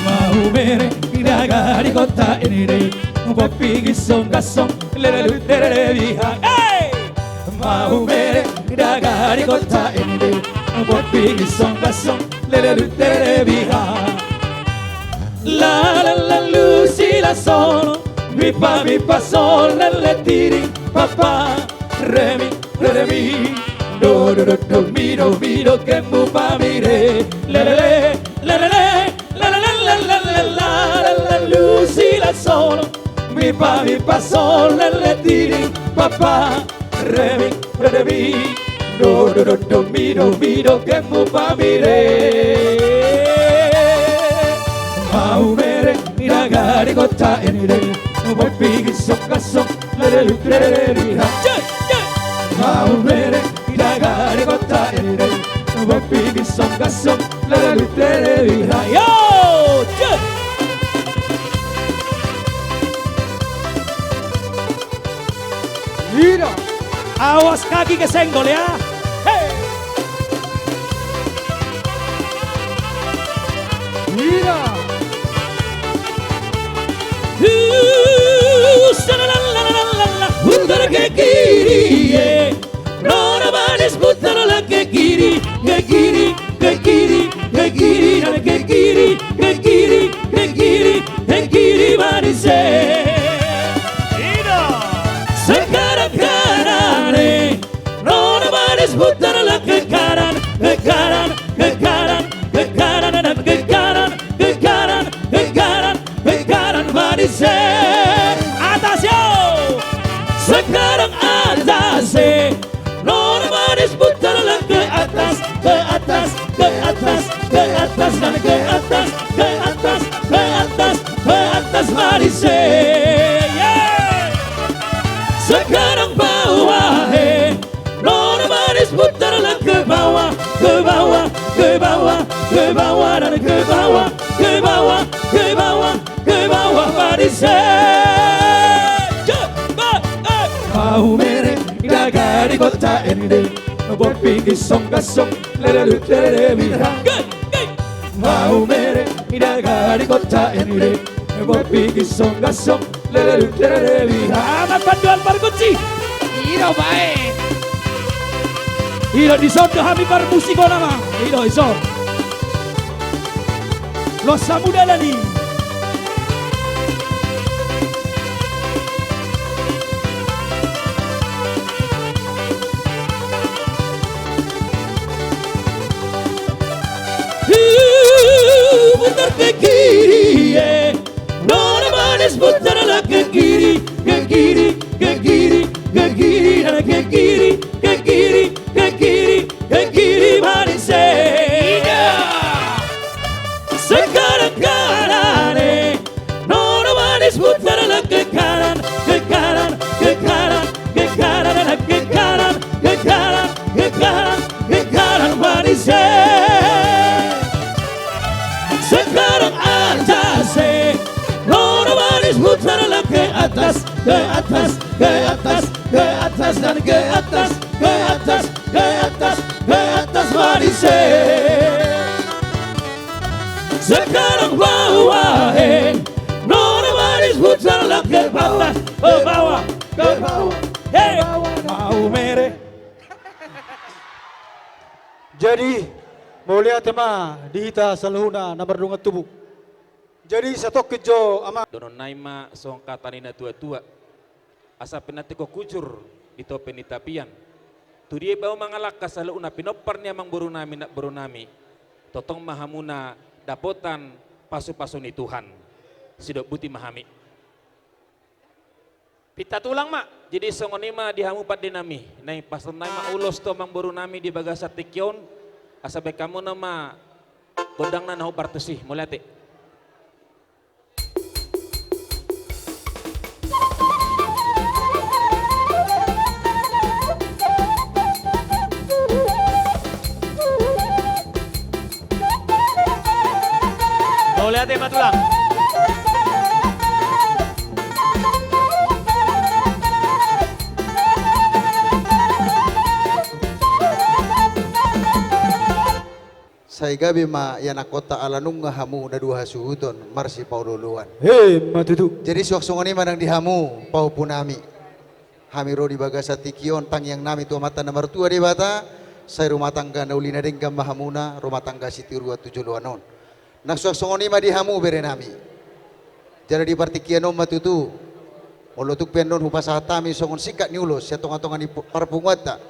Maumere, ida gari kota ini dei, bopi gisong gasong, lelelu lelele biha. Hey! Maumere, ida gari kota ini dei, bopi gisong gasong, lelelu lelele biha. La la la lu si la sol, mi pa mi pa sol, la la ti ri pa pa, re mi re re mi, do do do do mi do mi do ke mu pa mi re, la la le, la la le, la la la la la la la la lu si la sol, mi pa mi pa sol, la la ti ri pa pa, re mi re re mi, do do do do mi do mi do ke mu pa mi re. Maumere, ida gari kota ini dei, bopi gisong gasong, lelelu lelele biha. Maumere, ida gari kota ini dei, bopi gisong gasong, lelelu lelele biha. Yo, cek. Ida. Awas kaki kesenggol ya. Hei. Ida. Hu, sa la la la la la la. Putar ke kiri, ye. Nona manis putar la ke kiri, ke kiri, ke kiri, ke kiri, na ke kiri, ke kiri, ke kiri, ke kiri manis e. Ida. Sekarang kanan e. Nona manis putar la ke kanan, ke kanan, ke kanan, ke kanan, na ke kanan, ke kanan, ke kanan, ke kanan manis e. Atas yo. Sekarang atas e. Nona manis putar la ke atas, ke atas, ke atas, ke atas, na ke atas, ke atas, ke atas, ke atas manis e. Ye. Sekarang bawah e. Nona manis putar la ke bawah, ke bawah, ke bawah, ke bawah, na ke bawah, ke bawah, ke bawah, ke bawah manis e. Maumere, ida gari kota ini dei, bopi gisong gasong, lelelu lelele biha. Maumere, ida gari kota ini dei, bopi gisong gasong, lelelu lelele biha. Amat panduan parkunci. Ida bae. Ida dison do hami parmusik on ama. Ida dison. Los hamu dalan i. Putar ke kiri e. Nona manis putar la ke kiri, ke kiri, ke kiri, ke kiri, na ke kiri, ke kiri, ke kiri, ke kiri manis e. Ida. Sekarang kanan e. Nona manis putar la ke kanan, ke kanan, ke kanan, ke kanan, na ke kanan, ke kanan, ke kanan, ke kanan manis e. Sekarang atas e. Nona manis putar la ke atas, ke atas, ke atas, ke atas, dan ke atas, ke atas, ke atas, ke atas manis e. Sekarang bawah e. Nona manis putar la ke bawah, ke bawah, ke bawah. Hei. Maumere. Jadi, mauliate ma di hita saluhutna na mardongan tubu. Jadi, satongkin jo ama. Dohonon nai ma songon hata ni na tuatua. Asa pinantikhon hujur di topi ni tapian. Tu dia pe hamu mangalangka saluhutna pinompar ni amangboru nami, namboru nami, tongtong ma hamu na dapotan pasupasu ni Tuhan. Sidok boti ma hami. Pinta tulang ma. Jadi songon i ma di hamu pande nami. Naeng pasahat nami ma ulos tu amangboru nami di bagasan tingki on, asa baen hamu nama gondangna na hombar tusi. Mauliate. Mauliate ma tulang. Sai gabe ma ianakhonta ala nunga hamu na dua hasuhuton marsipaolooloan. Emma tutu. Jadi suang songon i ma nang di hamu pahompu nami. Hami ro di bagasan tingki on, tangiang nami tu Amanta na martua Debata, sai rumah tangga na uli na denggan ma hamuna, rumah tangga sitiruan tu joloan on. Nang suang songon i ma di hamu bere nami. Jala di partingkian on ma tutu, molo tung pe annon hupasahat hami songon singkat ni ulos sian tongatonga ni pu-, parpunguanta.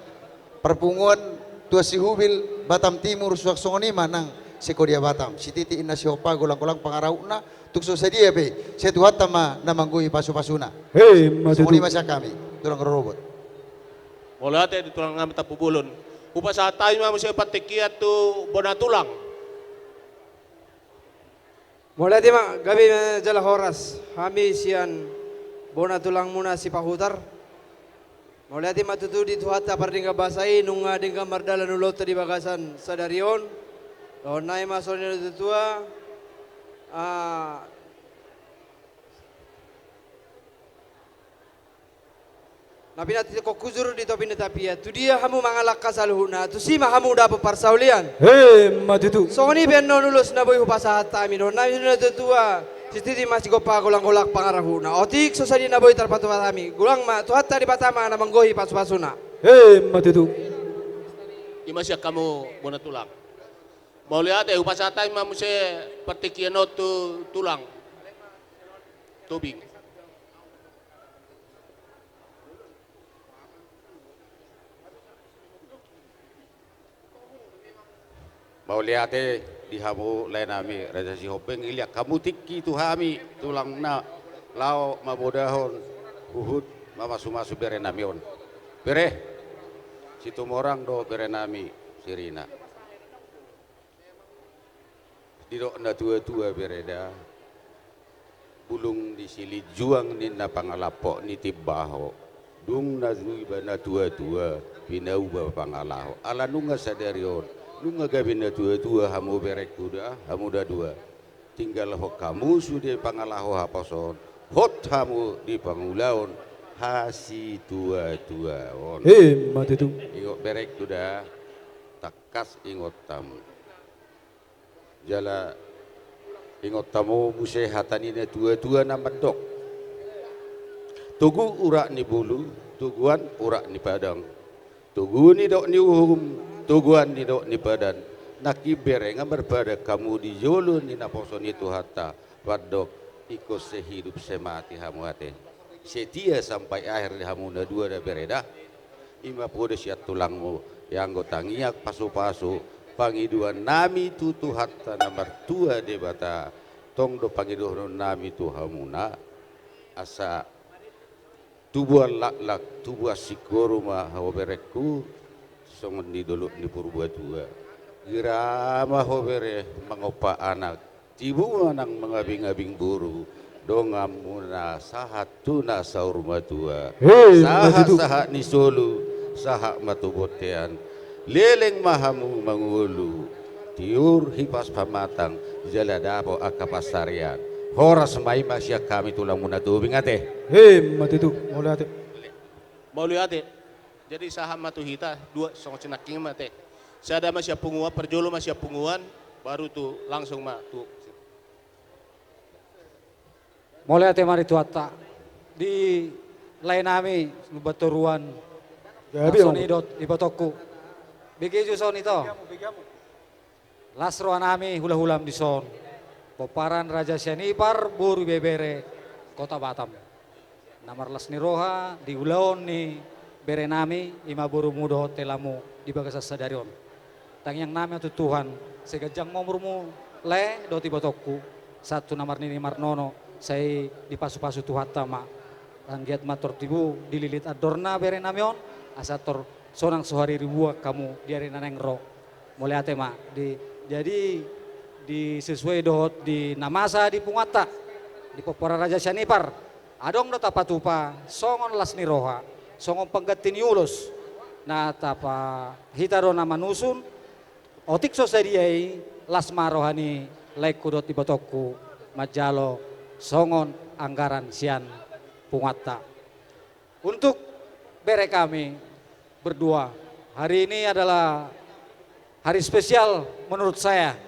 Parpunguan Tuan Sihubil Batam Timur, suang songon i ma nang Sekodia Batam. Sititi inna sihompa, golanggolang pangarahutna, tung so sadia pe, sai Tuhanta ma na manggohi pasupasuna. Emma tutu. Songon i ma sian hami, tulang rorobot. Mauliate di tulang nami Tampubolon. Hupasahat hami ma muse partingkian tu bona tulang. Mauliate ma, gabe ma jala horas, hami sian bona tulangmuna Sipahutar. Mauliate ma tutu di Tuhanta pardenggan basa i, nunga denggan mardalan ulaonta di bagasan sadari on. Dohonon nami ma songon i, na tuatua, ah, na pinantikhon hujur di topi ni tapian. Tu dia hamu mangalangka saluhutna, tusi ma hamu dapot parsaulian. Emma tutu. Songon i pe annon ulos na boi hupasahat hami, dohonon nami ma songon i, na tuatua, sititi ma sigompa, golanggolang pangarahutna. Otik so sadia na boi tarpatupa hami, godang ma Tuhanta Debata ma na manggohi pasupasuna. Emma tutu. I ma sian hamu bona tulang. Mauliate, hupasahat hami ma muse partingkian on tu tulang Tobing. Mauliate di hamu lae nami Raja Sihombing, ilehon hamu tingki tu hami tulangna laho mamodahon huhut mamasumasu bere nami on. Bere, Situmorang do bere nami, Sirina. Didok na tuatua bere da, bulung ni silinjuang ninna pangalapo ni timbaho. Dung na iba na tuatua, pinauba pangalaho. Ala nunga sadari on, nunga gabe na tuatua hamu berengku da, hamu na dua. Tinggalhon hamu sude pangalaho haposoon, hot hamu di pangulaon hasituatuaon. Emma tutu. Ingot berengku da, tangkas ingot hamu. Jala ingot hamu muse hata ni na tuatua na mandok: Togu urat ni bulu, toguan urat ni padang. Togu nidok ni uhum, toguan nidok ni padan. Nangkin bere, nga marpadan hamu di jolo ni naposo ni Tuhanta, pandok: Ingkon sehidup semati hamu ate. Setia sampai akhir di hamu na dua da bere da. I ma poda sian tulangmu, ianggo tangiang pasupasu, pangidoan nami tu Tuhanta na martua Debata, tong do pangidoan nami tu hamuna, asa tubuan laklak, tubuan singkoru ma ho berengku, songon di dolok ni Purbatua. Gira ma ho bere mangompa anak, tibu ma nang mangabingabing boru, donganmuna sahat tu na saur matua. Emma tutu. Sahat, sahat ni solu, sahat ma tu bontean. Leleng ma hamu mangolu, tiur hipas pamatang, jala dapot angka pansarian. Horas ma, i ma sian hami tulangmuna Tobing ate. Emma tutu, mauliate. Mauliate. Jadi sahat ma tu hita dua, songon sinangkin ma ate. Sada ma sian punguan, parjolo ma sian punguan, baru tu langsung ma tu. Mauliate ma di Tuhanta. Di lae nami Lumban Toruan. Jadi, langsung om. Nidok ibotongku. Bege ju songon i to. Las roha nami hulahulam dison. Pomparan Raja Sianipar, boru ibebere Kota Batam. Na marlas ni roha di ulaon ni Bere nami, ima borumu dohot helamu di bagasan sadari on. Tangiang nami ma tu Tuhan, sai ganjang ma umurmu lae dohot ibotongku, sahat tu na marnini marnono, sai dipasupasu Tuhanta ma. Anggiat ma tor tibu dililit andorna bere nami on, asa tor sonang so hariribuan hamu di ari na naeng ro. Mauliate ma di, jadi di sesuai dohot di na masa di punguanta, di Pomparan Raja Sianipar, adong do tapatupa songon las ni roha, songon pangganti ni ulos, na tapa hita do na manusun, otik so sadia i, las ma roha ni laengku dohot ibotongku manjalo songon anggaran sian punguanta. Untuk bere kami berdua, hari ini adalah hari spesial menurut saya.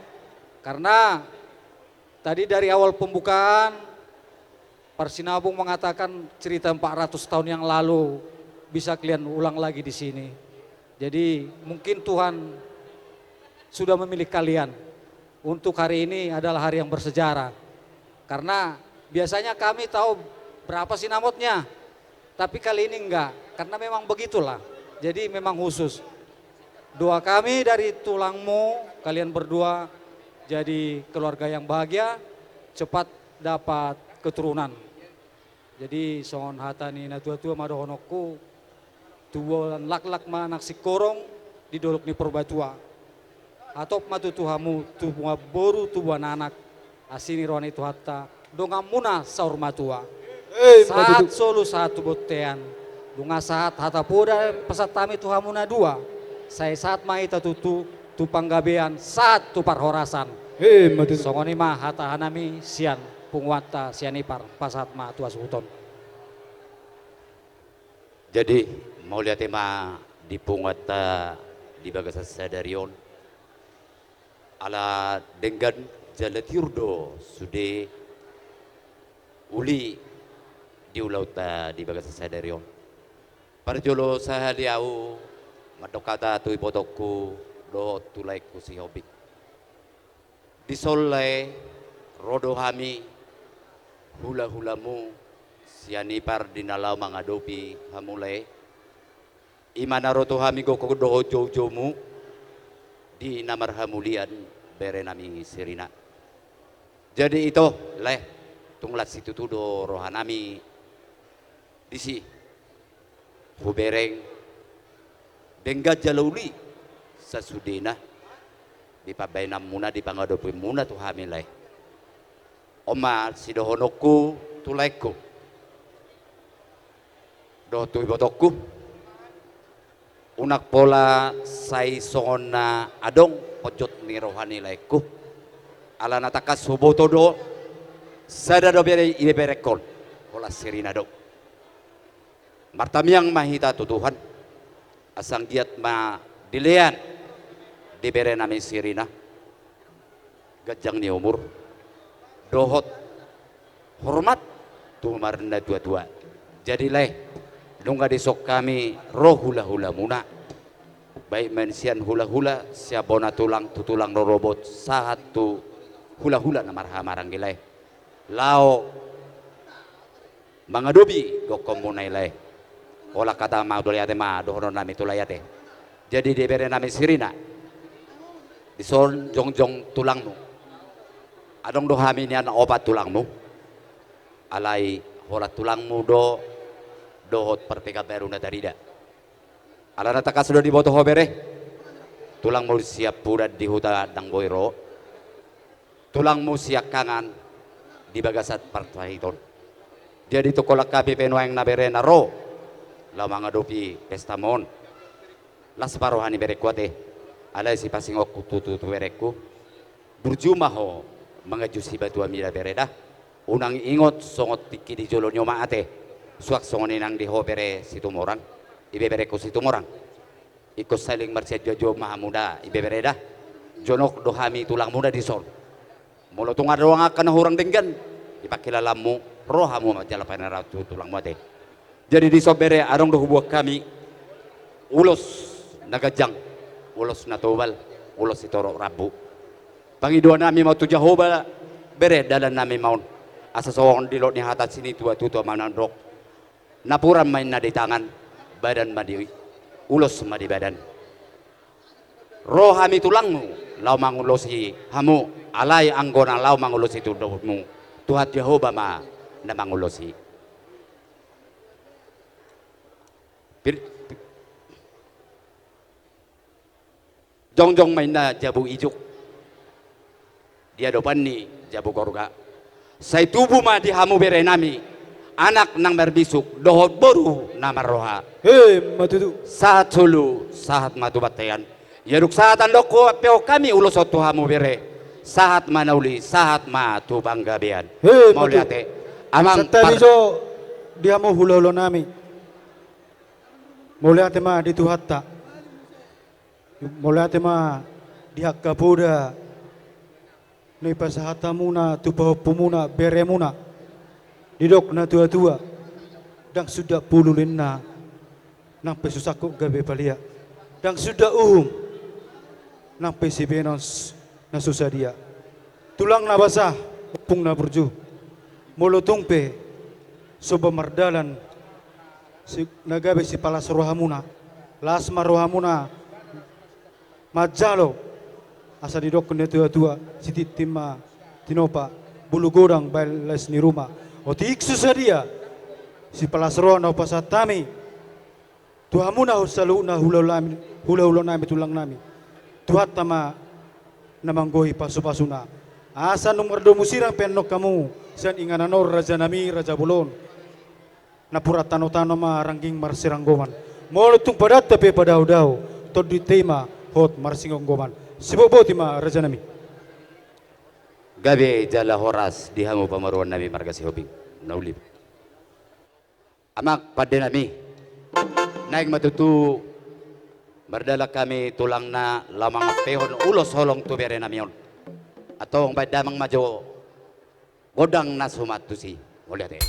Karena tadi dari awal pembukaan, Parsinabung mengatakan cerita empat ratus tahun yang lalu bisa kalian ulang lagi di sini. Jadi, mungkin Tuhan sudah memilih kalian untuk hari ini adalah hari yang bersejarah. Karena biasanya kami tahu berapa sinamotnya, tapi kali ini enggak, karena memang begitulah. Jadi, memang khusus. Doa kami dari tulangmu, kalian berdua jadi keluarga yang bahagia, cepat dapat keturunan. Jadi, songon hata ni natuatua ma dohononku, tubuan laklak ma anak singkoru di dolok ni Purbatua. Hatop ma tutu hamu tubuan boru, tubuan anak, asi ni roha ni Tuhanta, donganmuna saur matua. Emma tutu. Sahat solu sahat tu bontean. Nunga sahat hata poda pasahat hami tu hamu na dua. Sai sahat ma hita tutu tu panggabean, sahat tu parhorasan. Emma tutu. Songon i ma hata hanami sian punguanta Sianipar, pasahat ma tu hasuhuton. Jadi, mauliate ma di punguanta di bagasan sadari on. Ala denggan jala tiur do sude uli di ulaonta di bagasan sadari on. Parjolo sahali ahu mandok hata tu ibotongku dohot tu laengku Sihombing. Dison lae, ro do hami hulahulamu Sianipar di na laho mangadopi hamu lae. Ima na ro tu hami gokhon dohot joujoumu di na marhamulian bere nami Sirina. Jadi ito lae, tung las situtu do roha nami disi. Hubereng denggan jala uli sasudena di pambaenanmuna, di pangadopimuna tu hami lae. On ma sidohononku tu laengku dohot tu ibotongku. Unang pola sai songon na adong ponjot ni roha ni laengku. Ala na tangkas huboto do, sada do bere ibeberengkon, holan Sirina do. Martamiang ma hita tu Tuhan, asa anggiat ma dilean di bere nami Sirina ganjang ni umur dohot hormat tu marnatuatua. Jadi lae, nunga dison hami ro hulahulamuna, baik ma sian hulahula sian bona tulang tu tulang rorobot sahat tu hulahula na marhahamaranggi lae, laho mangadopi gokhonmuna i lae. Holan hata ma, mauliate ma dohonon nami tu lae ate. Jadi di bere nami Sirina, dison jongjong tulangmu. Adong do hami nian opat tulangmu. Alai holan tulangmu do dohot Parpekanbaru na tarida. Ala na tangkas do diboto ho bere, tulangmu sian Pudan di huta ndang boi ro. Tulangmu siangkangan di bagasan parsahiton. Jadi tung holan hami pe nuaeng na berena ro laho mangadopi pestamu on, las ma roha ni berengku ate. Alai sipasingonku tutu tu berengku, burju ma ho manganju sibatua mida bere da. Unang ingot songon tingki di jolo ni omak ate, suang songon i nang di ho bere Situmorang, ibeberengku Situmorang. Ingkon saling marsianjuanjuan ma hamu da ibebere da. Jonok do hami tulangmu da dison. Molo tung adong angka na hurang denggan di pangkilalaanmu, ro hamu ma jala panera tu tulangmu ate. Jadi dison bere, adong do huboan hami ulos na ganjang, ulos na tobal, ulos sitorop rambu. Pangidoan nami ma tu Jahowa bere, dalan nami ma on. Asa songon didok ni hata sinituatua mandok, napuran ma inna di tangan, Badan ma di ulos ma di badan. Ro hami tulangmu, laho mangulosi hamu, alai anggo na laho mangulosi tubumu, Tuhan Jahowa ma na mangulosi. Pir-, jongjong ma inna jabu ijuk di adopan ni jabu gorga. Sai tubu ma di hamu berenami anak nang marbisuk dohot boru na marroha. Emma tutu. Sahat solu, sahat ma tu bontean. Ia dung sahat andokku, ampehon hami ulos on tu hamu bere. Sahat ma na uli, sahat ma tu panggabean. Emma tutu. Mauliate. Amang. Santabi par- jo di hamu hulahulanami. Mauliate ma di Tuhanta. Mauliate ma di angka poda na ipasahat hamuna tu pahompumuna, beremuna. Didok natuatua, ndang suda pulu lenna, nang pe so sangkut gabe palia. Ndang suda uhum, nang pe sibenon s-, na so sadia. Tulang na basa, ompung na burju. Molo tung pe somba mardalan si-, na gabe sipalas rohamuna, las ma rohamuna manjalo, asa didok natuatua, sitintin ma tinopa, bulu godang baen las ni ruma. Otik so sadia sipalas roha na hupasahat hami tu hamuna saluhutna hulahulanami, hulahulanami, tulangnami. Tuhanta ma na manggohi pasupasuna. Asa nunga mardomu sirang pe annon hamu sian inganan on, rajanami, raja bolon. Napuran tanotano ma rangging marsiranggoman. Molo tung padanta pe padaodao, tondinta i ma hot marsiranggoman. Sibotboti ma, rajanami. Gabe jala horas di hamu pamoruonnami marga Sihombing. Na uli. Amang pandenami, naeng ma tutu mardalan hami tulangna laho mangampehon ulos holong tu berenami on. Antong baen damang ma jo gondang na suman tusi. Mauliate.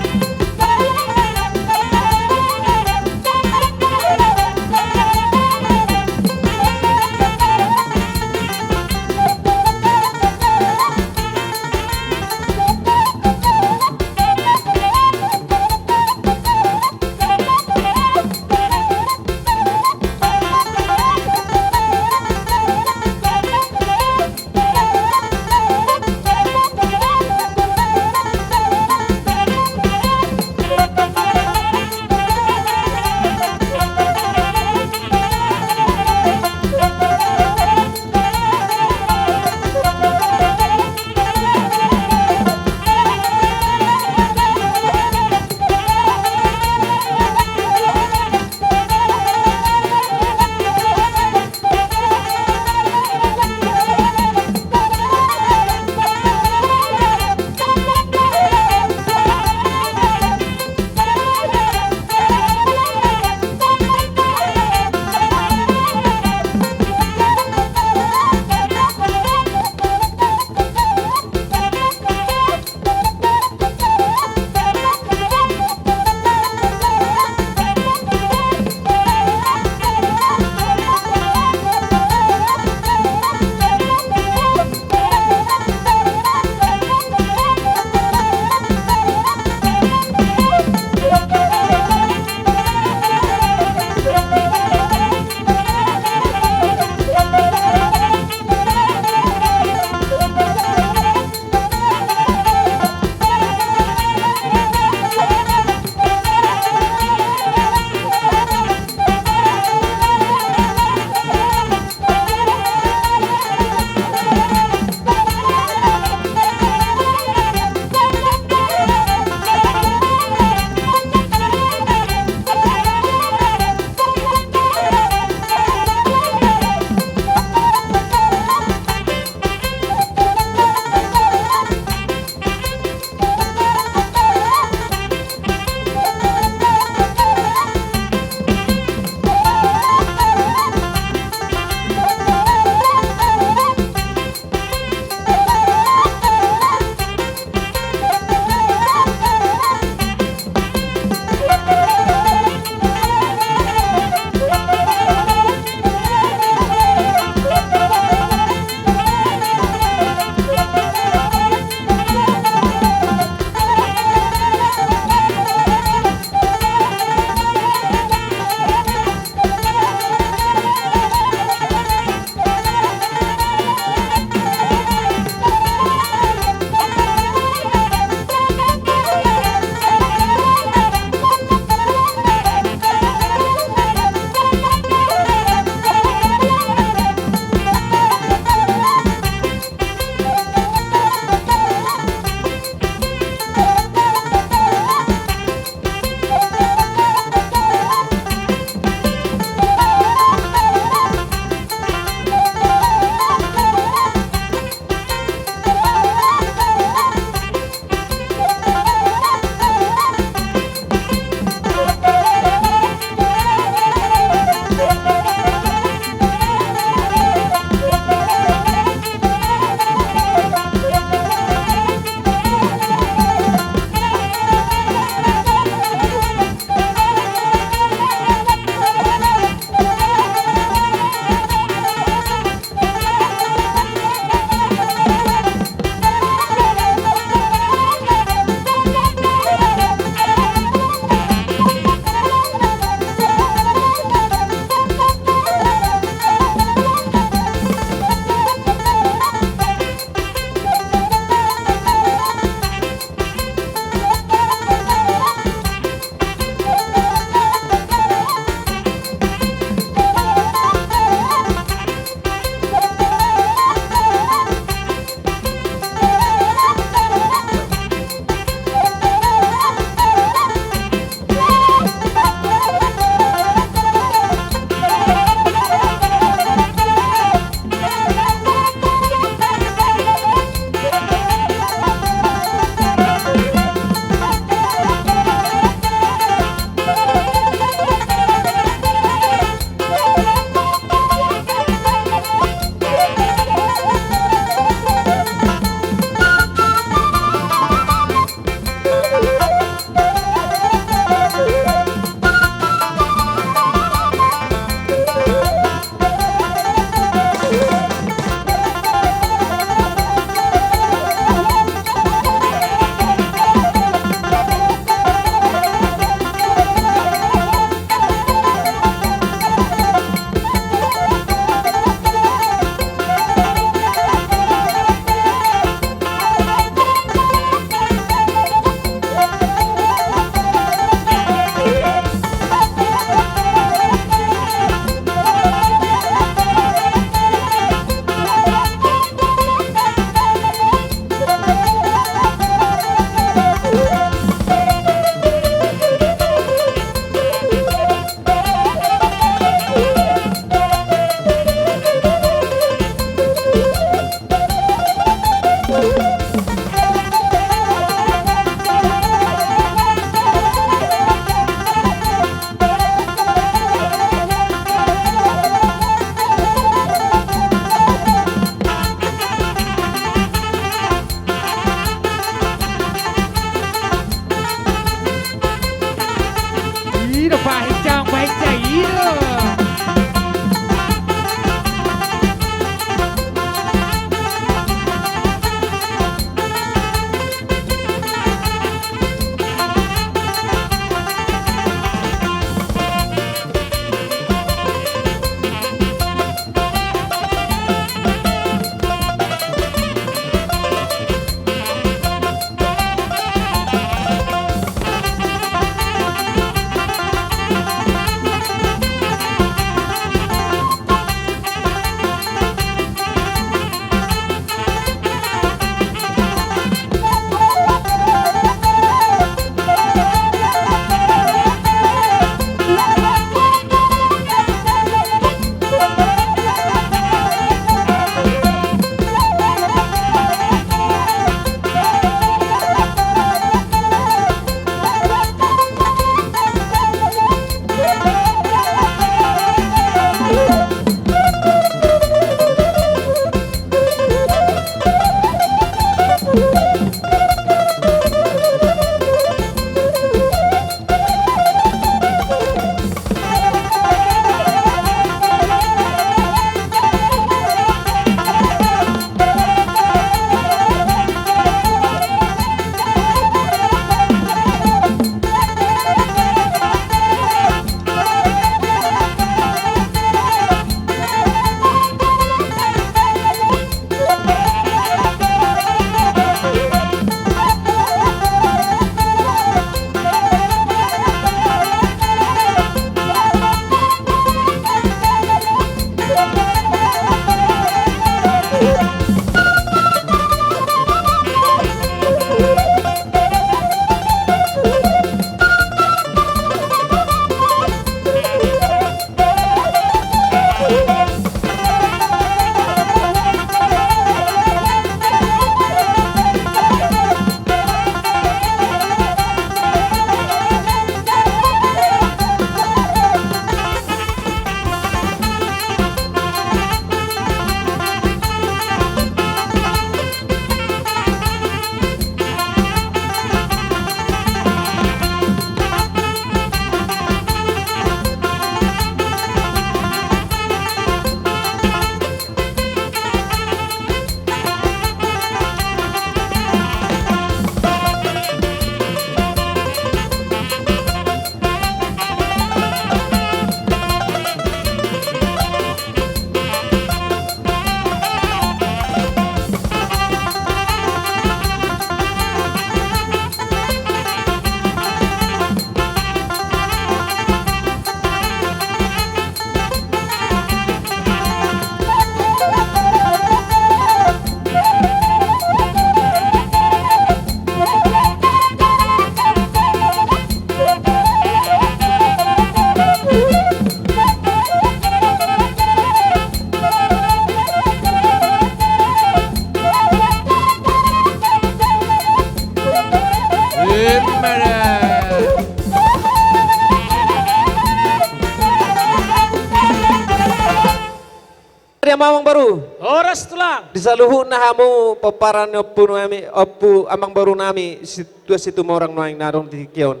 Di amang boru. Horas tulang. Di saluhutna hamu pomparan ni ompu nami, ompu amang boru nami, si-, tua Situmorang nuaeng na adong di tingki on.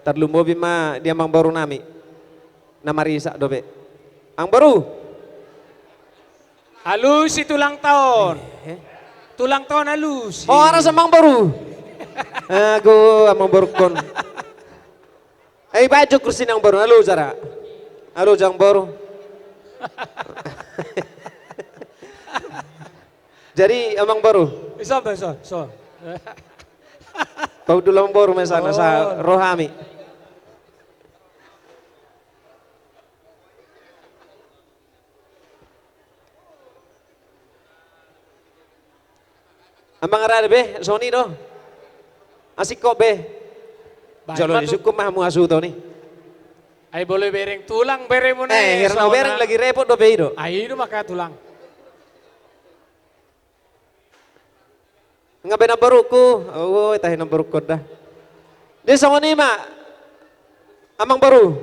Tarlumobi ma di amang boru nami. Na marisak dope. Amang boru. Alusi tulang taon. Eh. Tulang taon alusi. Horas amang boru. Ago amang boru kon. Ai bajo kursi ni amang boru, alusi jara. Alusi amang boru. Jadi amang boru. Iso, iso, iso. Paudul amang boru ma i sana, sa ro hami. Amang rade be, songon i do. Asing kok be. Jolo disungkun ma hamu hasuhuton i. Ai boi bereng tulang berengmuna. Eh, hira na bereng lagi repot dope i do. Ai i do maka tulang. Nga be namborungku. Oh, tahe namborungkon da. Di songon i ma. Amang boru.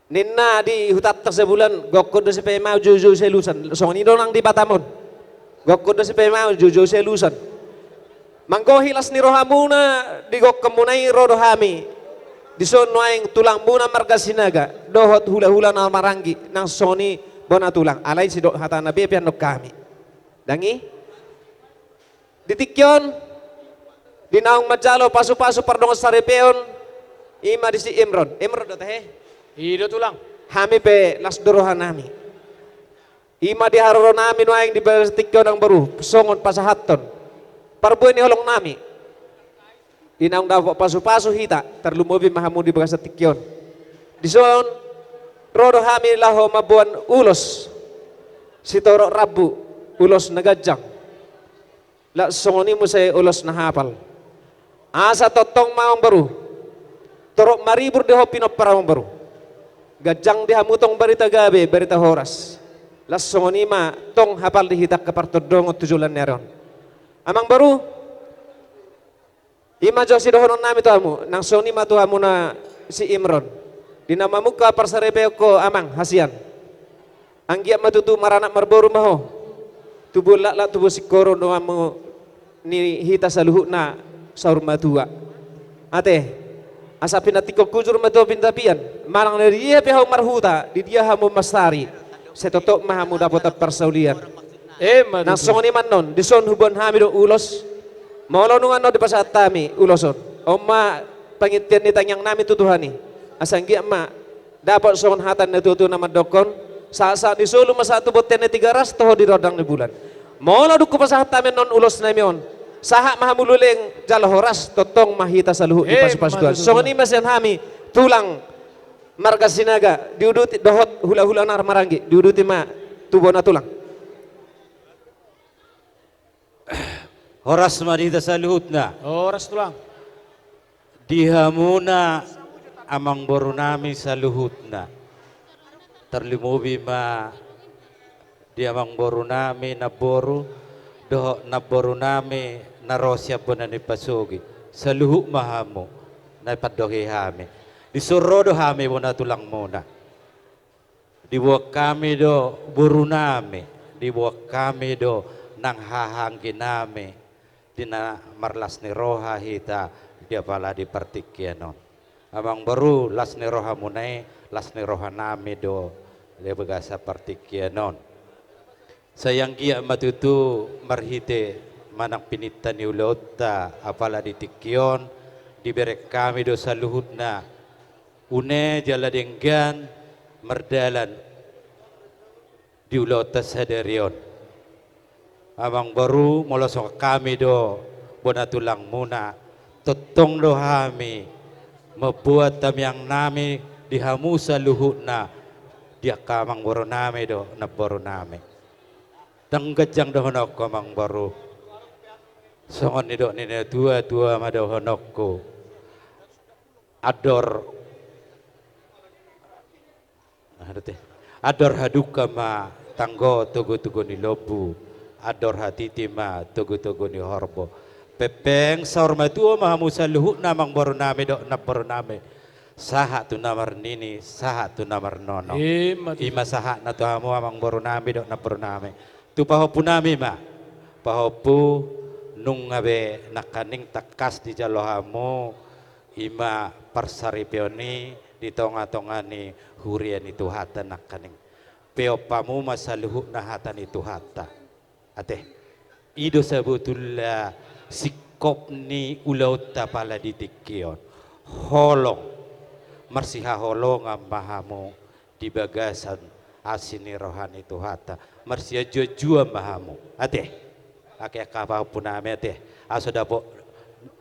Ninna di hutanta Sabulan, gokkon do sipaimaon, joujou sialusan. Songon i do nang di Batam on. Gokkon do sipaimaon, joujou sialusan. Manggohi las ni rohamuna di gokkonmuna i ro do hami. Dison nuaeng tulangmuna marga Sinaga dohot hulahula na maranggi nang songon i bona tulang. Alai sidok hatana be pe annon hami. Dang i? Di tingki on, di naung manjalo pasupasu pardongansaripeon, i ma di si Imron. Imron do tahe? I do tulang. Hami pe las do rohanami. I ma di haroronami nuaeng di bagasan tingki on amang boru, songon pasahathon parbue ni holongnami. Di naung dapot pasupasu hita, tarlumobi ma hamu di bagasan tingki on. Dison, ro do hami laho mamboan ulos sitorop rambu, ulos na ganjang. Laos songon i muse ulos na hapal. Asa tongtong ma amang boru, torop maribur di ho pinompar amang boru. Ganjang di hamu tong barita gabe, barita horas. Laos songon i ma tong hapal di hita angka partondongon tu joloan ni ari on. Amang boru, i ma jo sidohononnami tu hamu, nang songon i ma tu hamuna si Imron. Di na mamungka parsaripeon ho amang hasian. Anggiat ma tutu maranak marboru ma ho. Tubuan laklak, tubuan singkoru do hamu ni hita saluhutna saur matua. Ate, asa pinantikhon hujur ma tu hau pintapian. Manang na di dia pe hamu marhuta, di dia hamu mansari, sai tongtong ma hamu dapotan parsaulian. Emma tutu. Nang songon i ma annon, dison huboan hami do ulos. Molo nunga annon dipasahat hami ulos on, on ma pangintian ni tangiangnami tu Tuhan i. Asa anggiat ma dapot songon hata ni natuatua na mandokkon, sahatsahat ni solu ma sahat tu bontean ni Tigaras, toho di rondang ni bulan. Molo dung hupasahat hami annon ulosnami on, sahat ma hamu leleng jala horas, tongtong ma hita saluhut dipasupasu Tuhan. Emma tutu. Songon i ma sian hami tulang marga Sinaga, diuduti dohot hulahula na maranggi, diuduti ma tu bona tulang. Horas ma di hita saluhutna. Horas tulang. Di hamuna amangborunami saluhutna. Tarlumobi ma di amangborunami namboru dohot namborunami na ro sian bona ni pasogit. Saluhut ma hamu na pandongi hami. Dison ro do hami bona tulangmuna. Diboan hami do borunami, diboan hami do nang hahaangginami, di na marlas ni roha hita di apala di partingkian on. Amangboru, las ni rohamuna i, las ni rohanami do di bagasan partingkian on. Sai anggiat ma tutu marhite manang pininta ni ulaonta apala di tingki on, dibereng hami do saluhutna une jala denggan mardalan di ulaonta sadari on. Amangboru, molo songon hami do bona tulangmuna, tongtong do hami mamboan tangiangnami di hamu saluhutna, di angka amangborunami dohot namborunami. Ndang ganjang dohononku, amangboru. Songon nidok ni natuatua ma dohononku. Andor, andor hadungka ma tanggo togutogu ni lombu, andor hatiti ma togutogu ni horbo. Pempeng saur matua ma hamu saluhutna amangboru nami dohot namboru nami. Sahat tu na marnini, sahat tu na marnono. Ima tutu. Ima sahatna tu hamu amangboru nami dohot namboru nami. Tu pahompu nami ma. Pahompu nunga be nangkaning tangkas dijalo hamu. Ima parsaripeon i di tonga-tonga ni huria ni Tuhanta nangkaning. Peop hamu ma saluhutna hata ni Tuhanta. Ate. I do sabotulna singkop ni ulaonta pala di tingki on. Holong. Marsihaholongan ma hamu di bagasan asi ni roha ni Tuhanta. Marsianjuanjuan ma hamu. Ate. Ate angka pahompu nami ate. Asa dapot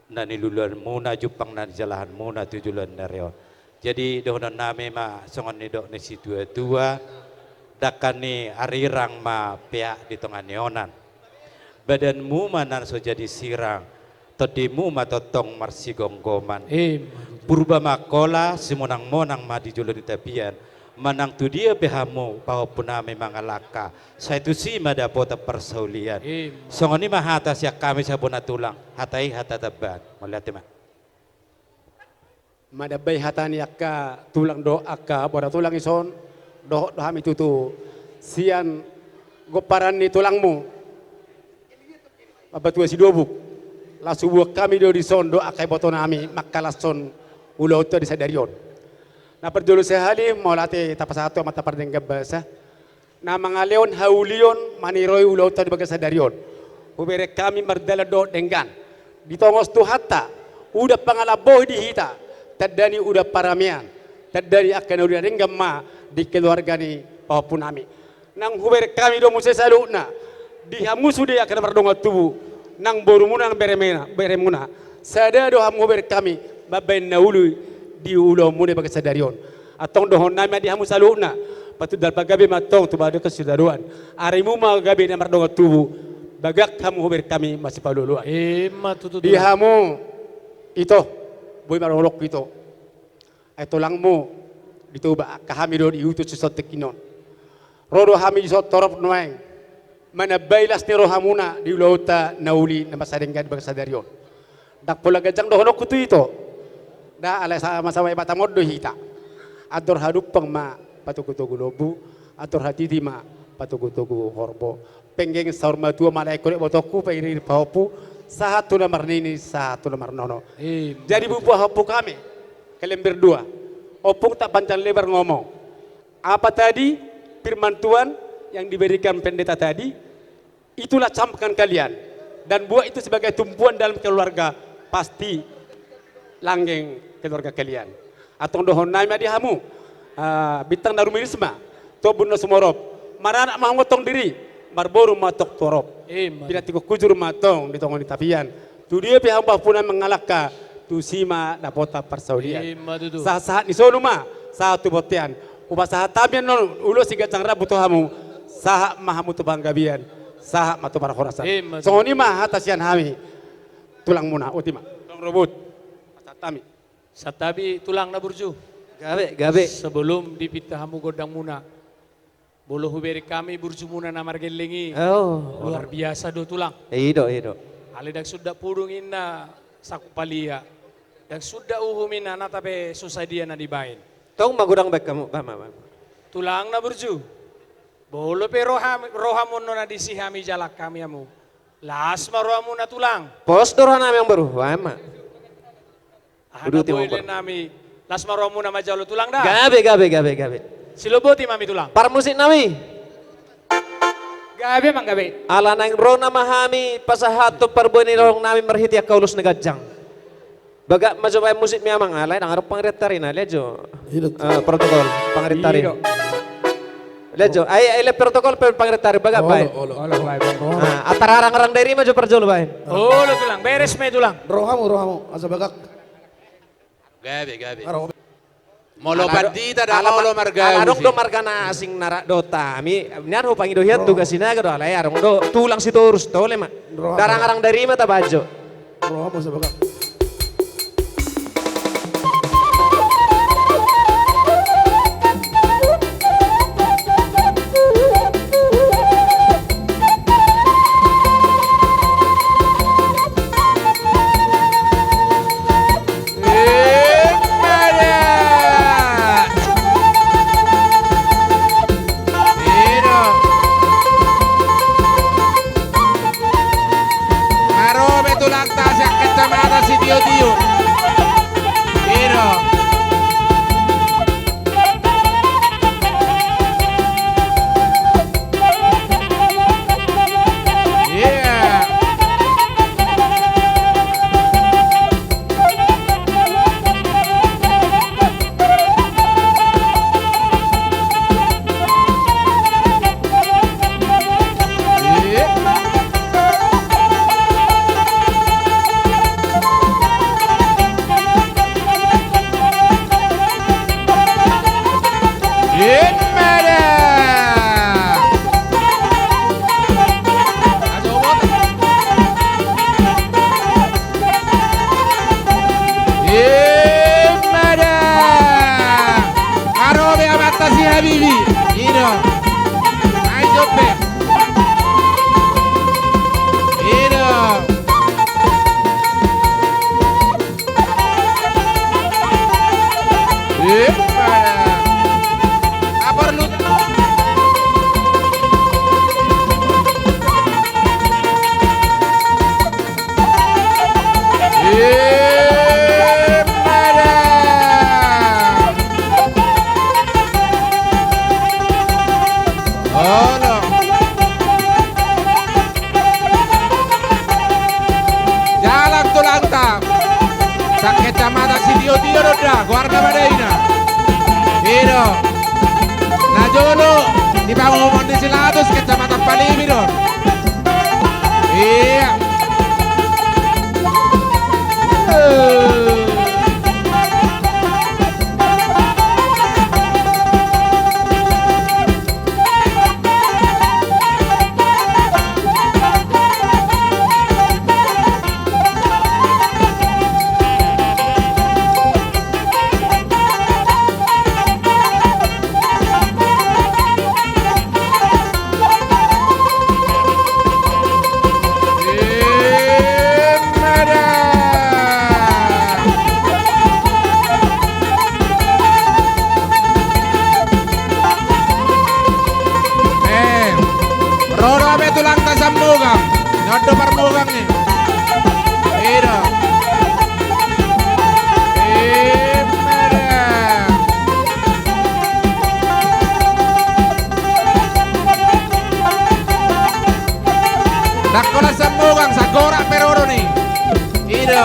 na niluluanmuna, jumpang na nijalahanmuna tu joloan ni ari on. Jadi dohonon nami ma songon nidok ni situatua, dangka ni arirang ma peak di tonga ni onan. Badanmu ma na so jadi sirang, tondimu ma tongtong marsigomgoman. Ima tutu. Purba ma Angkola, simonangmonang ma di jolo ni tapian. Manang tu dia pe hamu pahompu nami mangalangka, sai tusi ma dapotan parsaulian. Ima. Songon i ma hata sian hami sabona tulang, hata i hata tamban. Mauliate ma. Manambai hata ni angka tulang dohot angka bona tulang dison, dohot do hami tutu sian gomparan ni tulangmu, Ambatua Sidobuk, laos huboan hami do dison dohot angka iboto nami mangkalashon ulaonta di sadari on. Na parjolo sahali, mauliate tapasahat tu Amanta Pardenggan Basa. Na mangalehon haulion maniroi ulaonta di bagasan sadari on. Hubereng hami mardalan dohot denggan. Ditongos Tuhanta, udan pangalambohi di hita, tanda ni udan paramean, tanda ni angka na uli na denggan ma di keluarga ni pahompu nami. Nang hubereng hami do muse saluhutna, di hamu sude angka na mardongan tubu, nang borumuna nang beremena, beremuna. Sada do hamu hubereng hami, mambahen na uli di ulaonmuna di bagasan sadari on. Antong dohonon nami ma di hamu saluhutna, patundal pagabe ma antong tu bagasan sitadoan. Arimu ma gabe na mardongan tubu, bagak hamu hubereng hami masipaolooloan. Ima tutu tulang. Di hamu, ito, boi ma dohononku ito. Ai tulangmu, di Toba, angka hami do di huta sisontek inon. Ro do hami dison torop nuaeng. Manambai las ni rohamuna di ulaonta na uli na mansai denggan di bagasan sadari on. Ndang pola ganjang dohononku tu ito. Nda alai sama-sama i mata mondoi hita. Andor hadumpang ma patogu-togu lombu, andor hatiti ma patogu-togu horbo. Penggeng saur matua ma na ingkon ibotongku, pairing-iring pahompu, sahat tu na marnini, sahat tu na marnono. Ima tutu. Jadi boha pahompu hami, kalian berdua, ompung tak panjang lebar ngomong. Apa tadi firman Tuhan yang diberikan pendeta tadi, itulah camkan kalian. Dan buat itu sebagai tumpuan dalam keluarga, pasti langgeng keluarga kalian. Antong dohonon nami ma di hamu, ah, bintang na rumiris ma, tombun na sumorop, maranak ma hamu antong diri, marboru ma antong torop. Ima tutu. Pinantikhon hujur ma antong di tonga ni tapian. Tu dia pe hamu pahompu nami mangalangka, tusi ma dapotan parsaulian. Ima tutu. Sahat-sahat ni solu ma, sahat tu bontean. Hupasahat hami annon ulos siganjang rambu tu hamu, sahat ma hamu tu panggabean, sahat ma tu parhorasan. Ima tutu. Songon i ma hata sian hami, tulangmuna, boti ma. Tong robot. Pasahat hami. Santabi tulang na burju. Gabe, gabe. Sebelum dipinta hamu gondangmuna, molo hubereng hami burjumuna na margelleng i. Oh. Luar biasa do tulang. I do, i do. Alai ndang suda pudung inna sangkuk palia. Ndang suda uhum inna nata pe so sadia na dibaen. Tong magodang baen hamu, bah, bah, bah. Tulang na burju. Molo pe roha, rohamu annon na disi hami jalang hami hamu. Las ma rohamuna tulang. Pos do roha nami amangboru, baen ma. Aha na boi le nami, las ma rohamuna manjalo tulang da. Gabe, gabe, gabe, gabe. Siloboti ma hami tulang. Parmusik nami. Gabe ma gabe. Ala naeng ro nama hami pasahathon parbue ni roha nami marhite angka ulos na ganjang. Bagak ma jo baen musik mi amang, alai ndang adong pangarian-arian, ale jo. I do. Eh, protokol pangarian-arian. I do. Lihat jo, ai, ai, lihat protokol pe pangarian-arian bagak baen. Olo, olo. Olo, baen, baen. Ah, atar arang-arang dairi ma jo parjolo baen. Olo tulang, beres ma i tulang. Rohamu, rohamu, asa bagak. Gabe, gabe. Aro. Molo pandita da, ala do, molo marga ala adong do marga na asing na rap dohot hami, nian hupangido hian tu Gasinaga do, alai adong do tulang Sitorus, tole ma. Rohamu. Arang-arang dairi ma tabaen jo. Rohamu asa bagak. Kecamatan Sitiotio do da, goarna ma da ina. I do. Na jolo di pangomoan ni Silatus, Kecamatan Palibi do. Ia. Eh, ro do hape tulangta Sammogang. Nyondo parmogang ni. I do. Ima da. Ndang holan Sammogang, sagorak pe ro do ni. I do.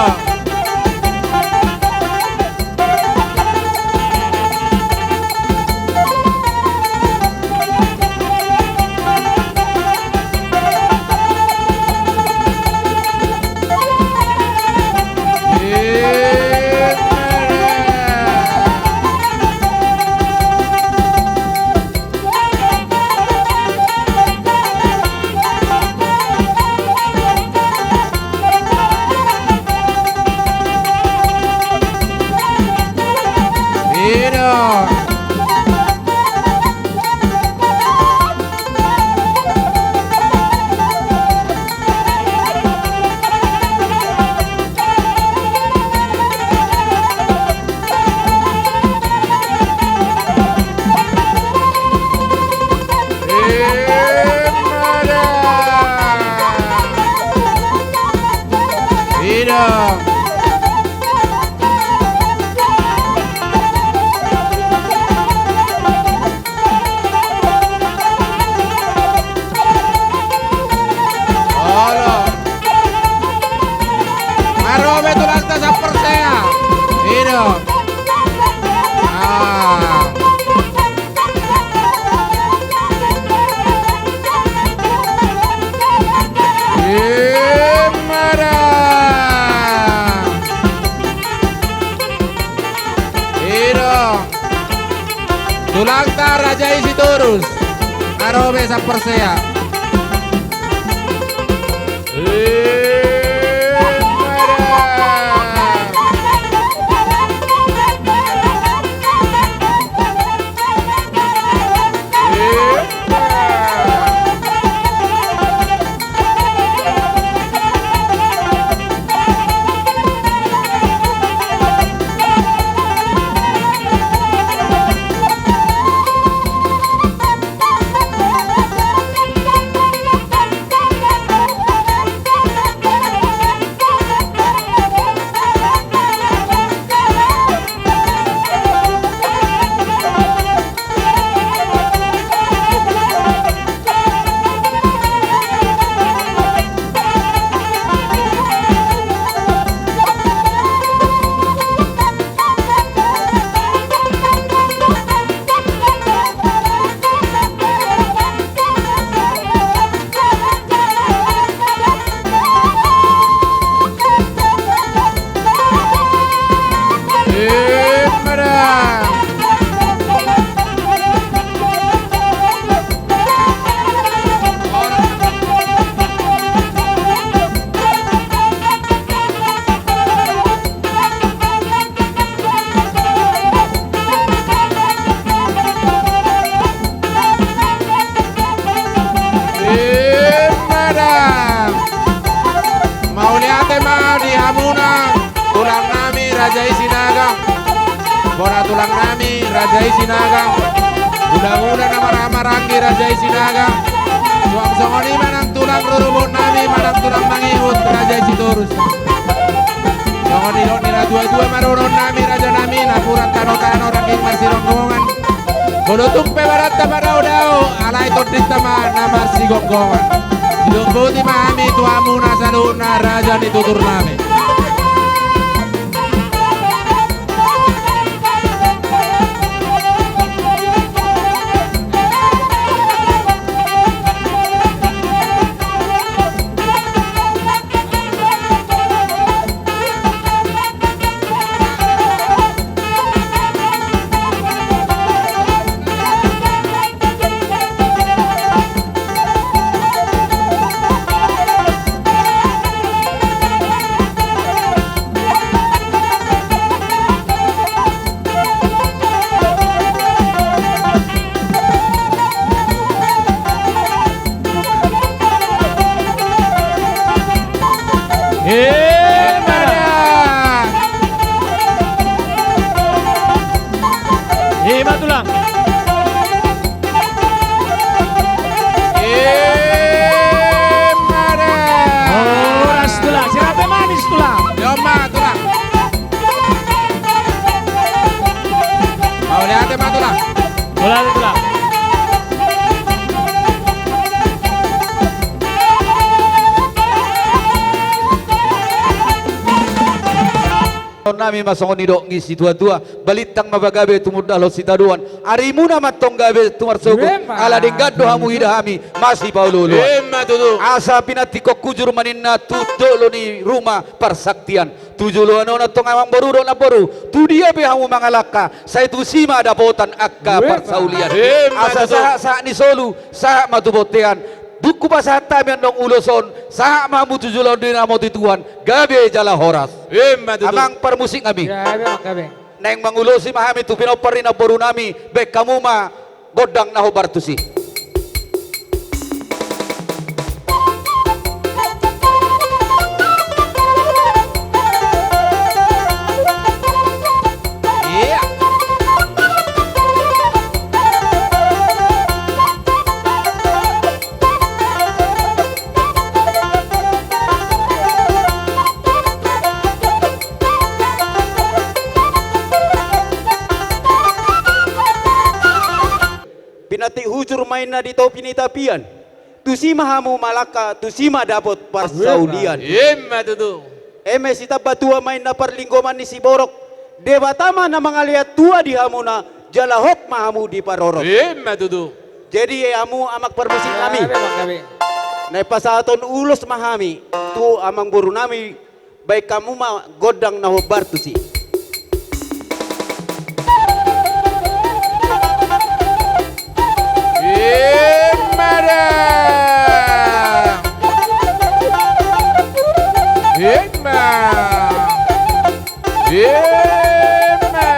I do. Ima da. I do. Olo. Nga ro be tulangta Samporsea. I do. Ah. Ima da. I do. Tulangta Raja i Sitorus. Nga ro be Samporsea. Ima da. Mauliate ma di hamuna tulang nami Raja i Sinaga. Bona tulang nami Raja i Sinaga. Mula-mula na marhaha maranggi Raja i Sinaga. Suang songon i ma nang tulang rorobot nami manang tulang mangihut Raja i Sitorus. Songon nidok ni na tua-tua ma rorobot nami raja nami, napuran tano-tano rangging marsidonggongan. Molo tung pe baranta madao-dao, alai tondinta ma na marsigonggongan. Sidok boti ma hami tu hamuna saluhutna raja ni tutur nami. Ima, Tulang. Ima da. Horas, Tulang. Sirabe manis, Tulang. Ima, Tulang. Mauliate ma, Tulang. Mauliate, Tulang. Nami ma songon nidok ni situatua, balintang ma pagabe tumundalhon sitadoan, arimuna ma antong gabe tu marsogot. Ima tutu. Ala denggan do hamu huida hami marsipaolooloan. Ima tutu. Asa pinantikhon hujur ma ninna tu jolo ni ruma parsaktian. Tu joloan on antong amangboru dohot namboru, tu dia pe hamu mangalangka, sai tusi ma dapotan angka parsaulian. Ima tutu. Asa sahat-sahat ni solu, sahat ma tu bontean. Dung hupasahat hami annon ulos on, sahat ma hamu tu joloan ni ramoti Tuhan, gabe jala horas. Ima tutu. Amang parmusik nami. Gabe, amang, gabe. Naeng mangulosi ma hami tu pinompar ni namboru nami, baen hamu ma gondang na hombar tusi. Iya. Pinantik hujur ma ninna di topi ni tapian. Tusi ma hamu mangalangka, tusi ma dapot parsaulian. Ima tutu. Eme sitamba tua ma ninna parlinggoman ni siborok. Debata ma na mangalean tua di hamuna, jala hot ma hamu diparorot. Ima tutu. Jadi hamu amang parmusik nami. Gabe, amang, gabe. Naeng pasahathon ulos ma hami tu amangboru nami, baen hamu ma gondang na hombar tusi. Ima da. Ima. Ima da.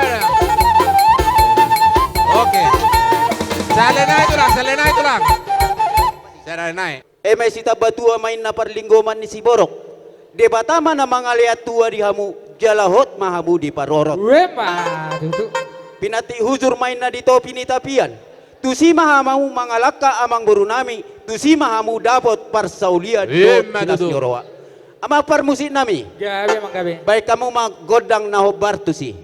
Oke. Sahali nai, Tulang, sahali nai, Tulang. Sahali nai. Eme sitamba tua ma ninna parlinggoman ni siborok. Debata ma na mangalean tua di hamu, jala hot ma hamu diparorot. Ima tutu. Pinantik hujur ma ninna di topi ni tapian. Tusi ma hamu mangalangka amangboru nami, tusi ma hamu dapot parsaulian. Ima tutu. Dohot tinas ni roha. Amang parmusik nami. Gabe, amang, gabe. Baen hamu ma gondang na hombar tusi.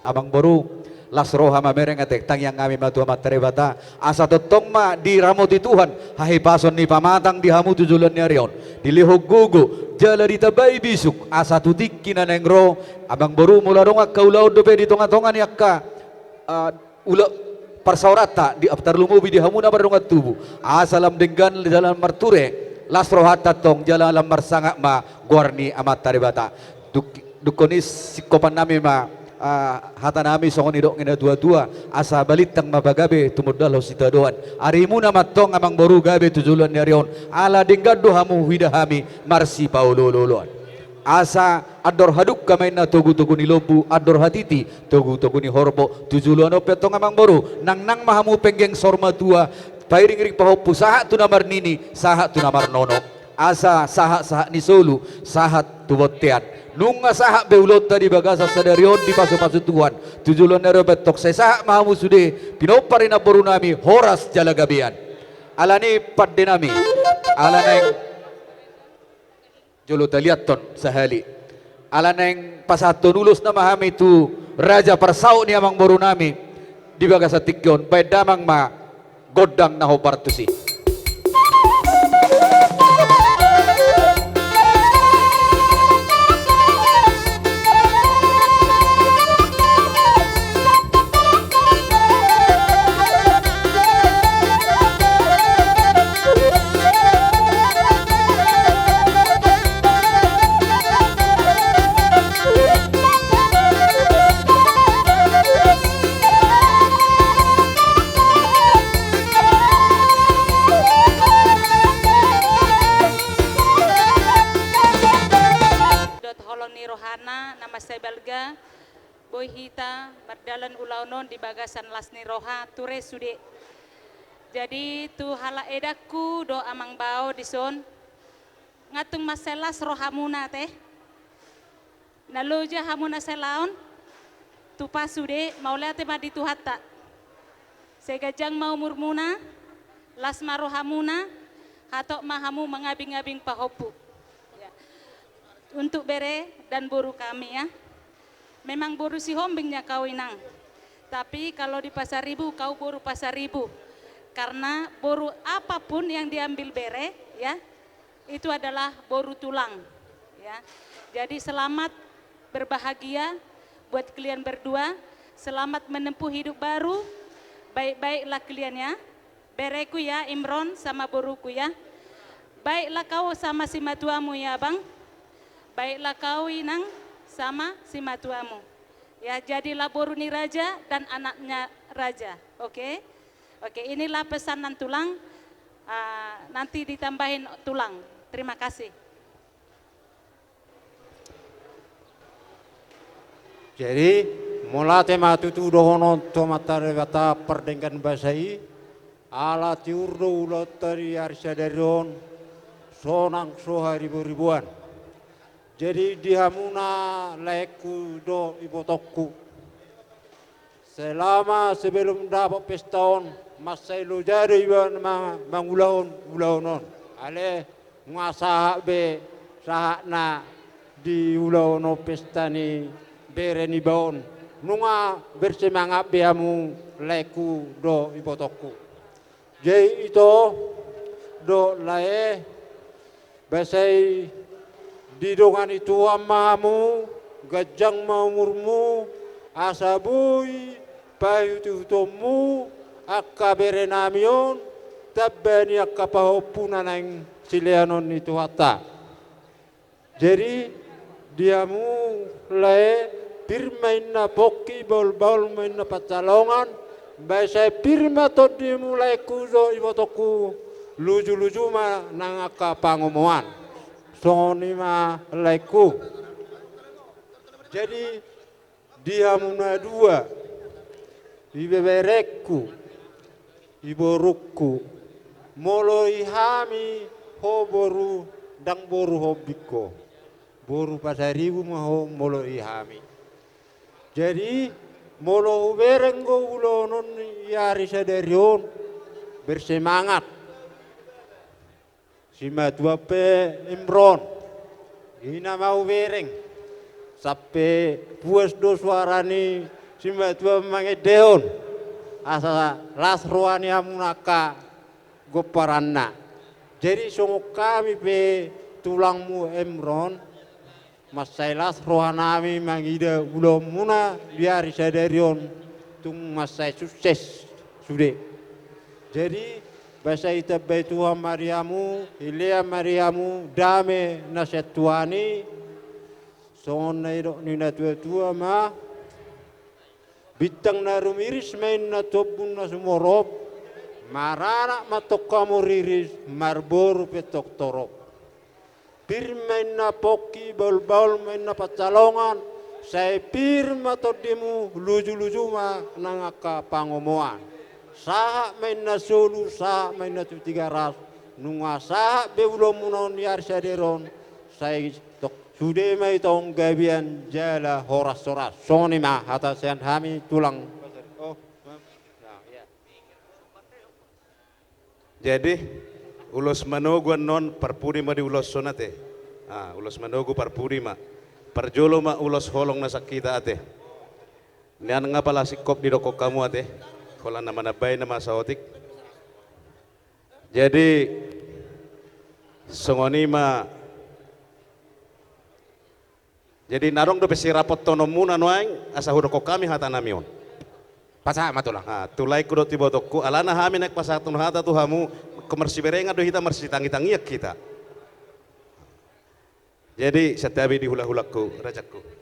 Amangboru, las roha mamereng ate, tangiang nami ma tu Amanta Debata, asa tongtong ma diramoti Tuhan hahipason ni pamatang di hamu tu joloan ni ari on, dilehon gogo jala ditambai bisuk, asa tu tingki na naeng ro, amangboru, molo adong angka ulaon dope di tongatonga ni angka, ah, ula parsaoranta di, tarlumobi di hamu na mardongan tubu, asa lam denggan jala lam marture, las rohanta antong jala lam marsangap ma goar ni Amanta Debata. Dung, dungkon i singkopan nami ma, ah, hata nami songon nidok ni natuatua, asa balintang ma pagabe tumundalhon sitadoan, arimuna ma antong amangboru gabe tu joloan ni ari on, ala denggan do hamu huida hami marsipaolooloan. Asa andor hadungka ma ninna togutogu ni lombu, andor hatiti togutogu ni horbo, tu joloan on pe antong amangboru, nangnang ma hamu penggeng saur matua, pairingiring pahompu, sahat tu na marnini, sahat tu na marnono. Asa sahatsahat ni solu, sahat tu bontean. Nunga sahat be ulaonta di bagasan sadari on dipasupasu Tuhan. Tu joloan ni ari on pe antong sai sahat ma hamu sude, pinompar ni namboru nami, horas jala gabean. Alani pande nami. Ala naeng Jolo taliathon sahali. Ala naeng pasahathon ulos nama hami tu raja parsaut ni amangboru nami di bagasan tingki on, baen damang ma gondang na hombar tusi. Balga, boi hita mardalan ulaon on di bagasan las ni roha, ture sude. Jadi tu halak edangku dohot amang bao dison, nga tung mansai las rohamuna ate. Na loja hamu na salaon, tupa sude, mauliate ma di Tuhanta. Sai ganjang ma umurmuna, las ma rohamuna, hatop ma hamu mangabing-abing pahompu. Ya. Untuk bere dan boru kami ya. Memang boru Sihombing ya kau inang. Tapi kalau di Pasaribu, kau boru Pasaribu. Karena boru apapun yang diambil bere, ya, itu adalah boru tulang. Ya. Jadi selamat berbahagia buat kalian berdua. Selamat menempuh hidup baru. Baik-baiklah kalian ya. Bereku ya, Imron sama boruku ya. Baiklah kau sama simatuamu ya, Bang. Baiklah kau, Inang, sama simatuamu. Ya, jadilah boru ni raja dan anaknya raja. Oke? Oke, inilah pesanan tulang. Ah, nanti ditambahin tulang. Terima kasih. Jadi, mauliate ma tutu dohonon tu Amanta Debata pardenggan basa i, ala tiur do ulaonta di ari sadari on, sonang so hariboriboan. Jadi, di hamuna laengku dohot ibotongku, selama sebelum dapot pesta on, mansai loja do iba ma-, mangulahon ulaon on. Ale, nunga sahat be sahatna di ulaon on, pesta ni bere niba on. Nunga bersemangat be hamu laengku dohot ibotongku. Jadi ito dohot lae, basa i didongani Tuhan ma hamu, ganjang ma umurmu, asa boi paihut-ihutonmu angka berenami on, tamba ni angka pahompu na naeng sileanon ni Tuhanta. Jadi, di hamu lae, pir ma inna pongki, bahul-bahul ma inna pansalongan, basa i pir ma tondimu laengku dohot ibotongku, luju-luju ma nang angka pangomoan. Songon i ma laengku. Jadi, di hamu na dua, ibeberengku, iborungku, molo i hami ho boru, ndang boru Hombing ho. Boru Pasaribu ma ho molo i hami. Jadi, molo hubereng do ulaon on di ari sadari on, bersemangat. Simatua pe Imron, i na ma hubereng. Sampe puas do suara ni simatua mangendehon. Asa las roha ni hamu angka gomparanna. Jadi songon hami pe tulangmu Imron, mansai las rohanami mangida ulaonmuna di ari sadari on, tung mansai sukses sude. Jadi, basa i tambai Tuhan ma di hamu, ilean ma di hamu dame na sian Tuhan i, songon na nidok ni natua-tua ma, bintang na rumiris ma inna tu ombun na sumorop, maranak ma antong hamu riris, marboru pe antong torop. Pir ma inna pongki, bahul-bahul ma inna pansalongan, sai pir ma tondimu, luju-luju ma nang angka pangomoan. Sahat ma inna solu, sahat ma inna tu Tigaras, nunga sahat be ulaonmuna on di ari sadari on, sai tok-, sude ma ito on gabean jala horas-horas. Songon i ma hata sian hami tulang. Oh, maaf. Nah, iya. Jadi, ulos manogu annon, parpudi ma diuloshon ate. Ah, ulos manogu parpudi ma. Parjolo ma ulos holong na sangkita ate. Nian nga pala singkop didokkon hamu ate. Holan na manambai nama saotik. Jadi, songon i ma. Jadi, na adong dope sirapothononmuna nuaeng, asa hudokkon hami hatanami on. Pasahat ma tulang. Ah, tu laengku dohot ibotongku, alana hami naeng pasahathon hata tu hamu, marsiberengan do hita, marsitangi-tangian hita. Jadi, santabi di hula-hulangku, rajangku.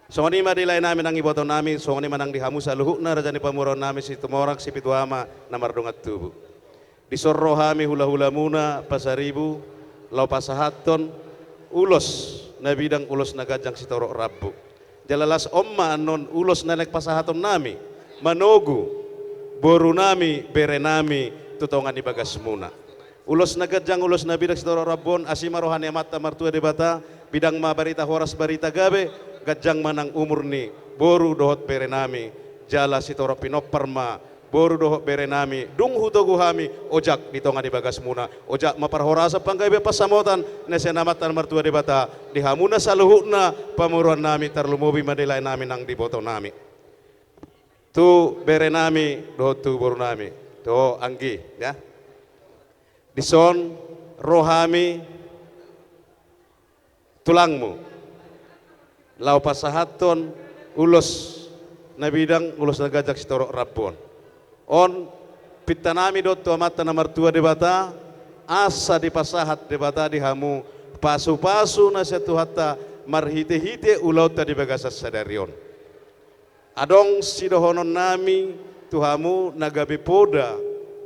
Songon i ma di laenami nang ibotonami, songon i ma nang di hamu saluhutna raja ni pamoruonnami Situmorang Sipituama na mardongan tubu. Dison ro hami hula-hulamuna Pasaribu, laho pasahathon ulos na bidang, ulos na ganjang sitorop rambu. Jala las on ma annon ulos na naeng pasahatonnami manogu borunami, berenami tu tonga ni bagasmuna. Ulos na ganjang, ulos na bidang sitorop rambu on, asi ma roha ni Amanta Martua Debata, bidang ma barita horas, barita gabe, ganjang ma nang umur ni boru dohot berenami, jala sitorop pinompar ma boru dohot berenami, dung hutogu hami ojak di tonga ni bagasmuna. Ojak ma parhorasan, panggabean, pansamotan na sian Amanta Martua Debata di hamuna saluhutna pamoruonnami, tarlumobi ma di laenami nang di ibotonami. Tu berenami dohot tu borunami, tu ho anggi, ya. Dison ro hami tulangmu laho pasahathon ulos na bidang, ulos na ganjang sitorop rambu on. On pintanami dohot tu Amanta na martua Debata, asa dipasahat Debata di hamu pasupasu na sian Tuhanta marhitehite ulaonta di bagasan sadari on. Adong sidohononnami tu hamu na gabe poda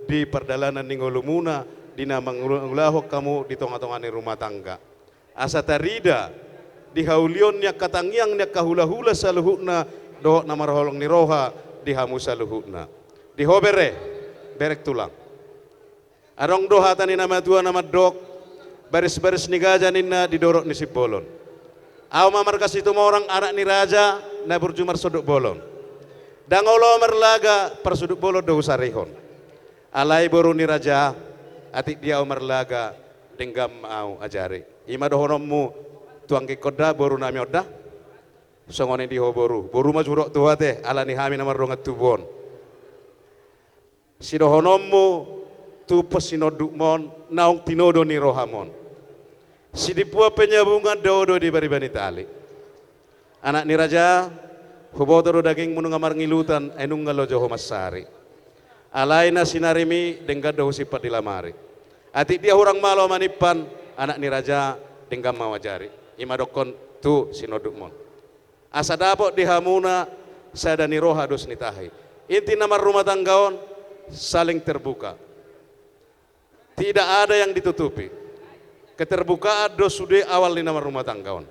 di pardalanan ni ngolumuna, di na mangulahon hamu di tongatonga ni rumah tangga. Asa tarida di haulion ni angka tangiang ni angka hulahula saluhutna dohot na marholong ni roha di hamu saluhutna. Di ho bere, bereng tulang. Adong do hata ni na matua na mandok, barisbaris ni gaja ninna di dorok ni Simbolon. Ahu ma marga Situmorang, anak ni raja na burju marsunduk bolon. Ndang olo marlaga, parsunduk bolon do husarihon. Alai boru ni raja, atik di ahu marlaga, denggan ma ahu ajari. I ma dohononmu tu anggingkon da, borunami on da. Songon i di ho boru, boru ma jumolo tu ho ate, ala ni hami na mardongan tubu on. Sidohononmu tu pasinondukmon naung tinodo ni rohamon. Sidimpuan penyambungan dao do dibariba ni tali. Anak ni raja, huboto do dagingmu nunga marngilutan, ai nunga loja ho mansari. Alai na sinarimi denggan do husimpan di lamari. Atik dia hurang malo manimpan, anak ni raja, denggan ma ahu ajari. I ma dokkon tu sinondukmon. Asa dapot di hamuna sada ni roha dos ni tahi. Inti na marrumah tangga on saling terbuka. Tidak ada yang ditutupi. Keterbukaan do sude awal ni na marrumah tangga on.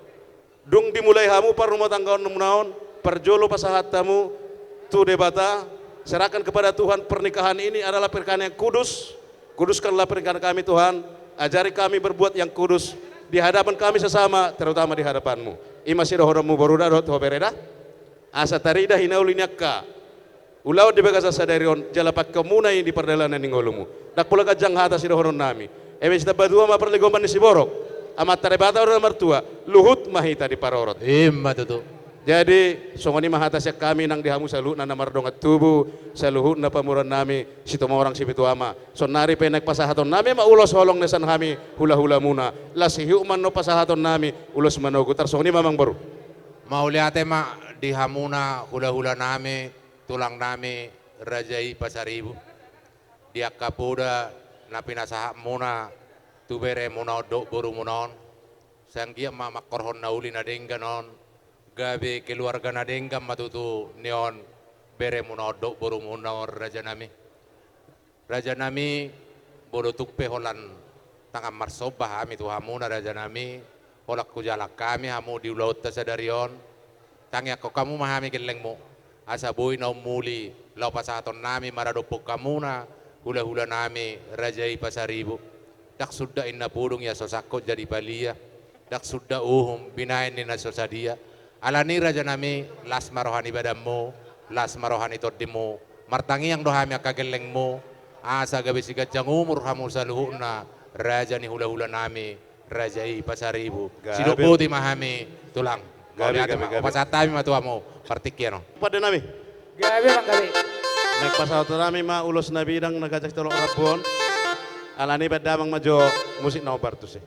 Dung dimulai hamu parrumah tanggaonmuna on, parjolo pasahat hamu tu Debata, serahkan kepada Tuhan, pernikahan ini adalah pernikahan yang kudus. Kuduskanlah pernikahan kami, Tuhan. Ajari kami berbuat yang kudus di hadapan kami sesama, terutama di hadapan-Mu. I ma sidohononmu boru da dohot ho bere da. Asa tarida hinauli ni angka ulaon di bagasan sadari on, jala pangkeonmuna i di pardalanan ni ngolumu. Ndang pola ganjang hata sidohononnami. Eme sitambatua ma parlinggoman ni siborok. Amanta Debata do na martua, luhut ma hita diparorot. I ma tutu. Jadi, songon i ma hata sian hami nang di hamu saluhutna na mardongan tubu, saluhutna pamoruonnami, Situmorang Sipitu Ama. Saonnari pe naeng pasahatonnami ma ulos holong na sian hami hulahulamuna. Laos ihut ma annon pasahatonnami ulos manogu, tarsongon i ma amang boru. Mauliate ma di hamuna hulahulanami, tulangnami, raja i Pasaribu. Di angka poda na pinasahatmuna tu beremuna on dohot borumuna on, sai anggiat ma mangkorhon na uli na denggan on, gabe keluarga na denggan ma tutu nion beremuna on dohot borumuna on, rajanami. Rajanami, molo tung pe holan tangan marsomba hami tu hamuna, rajanami, holan hujalang hami hamu di ulaonta sadari on. Tangiangkon hamu ma hami gellengmu, asa boi na ummuli laho pasahatonnami maradophon hamuna hulahulanami, raja i Pasaribu. Ndang sundat inna podung ia so sangkot jadi palia. Ndang sundat uhum binahen ni na so sadia. Alani, rajanami, las ma roha ni badanmu, las ma roha ni tondimu. Martangiang do hami angka gellengmu, asa gabe siganjang umur hamu saluhutna, raja ni hulahulanami, raja i Pasaribu. Gabe. Sidok boti ma hami, tulang. Gabe, gabe, gabe. Hupasahat hami ma tu hamu partingkian on. Pandenami. Gabe, amang, gabe. Naeng pasahatonnami ma ulos na bidang na ganjang sitorop rambu on. Alani baen damang ma jo musik na hombar tusi.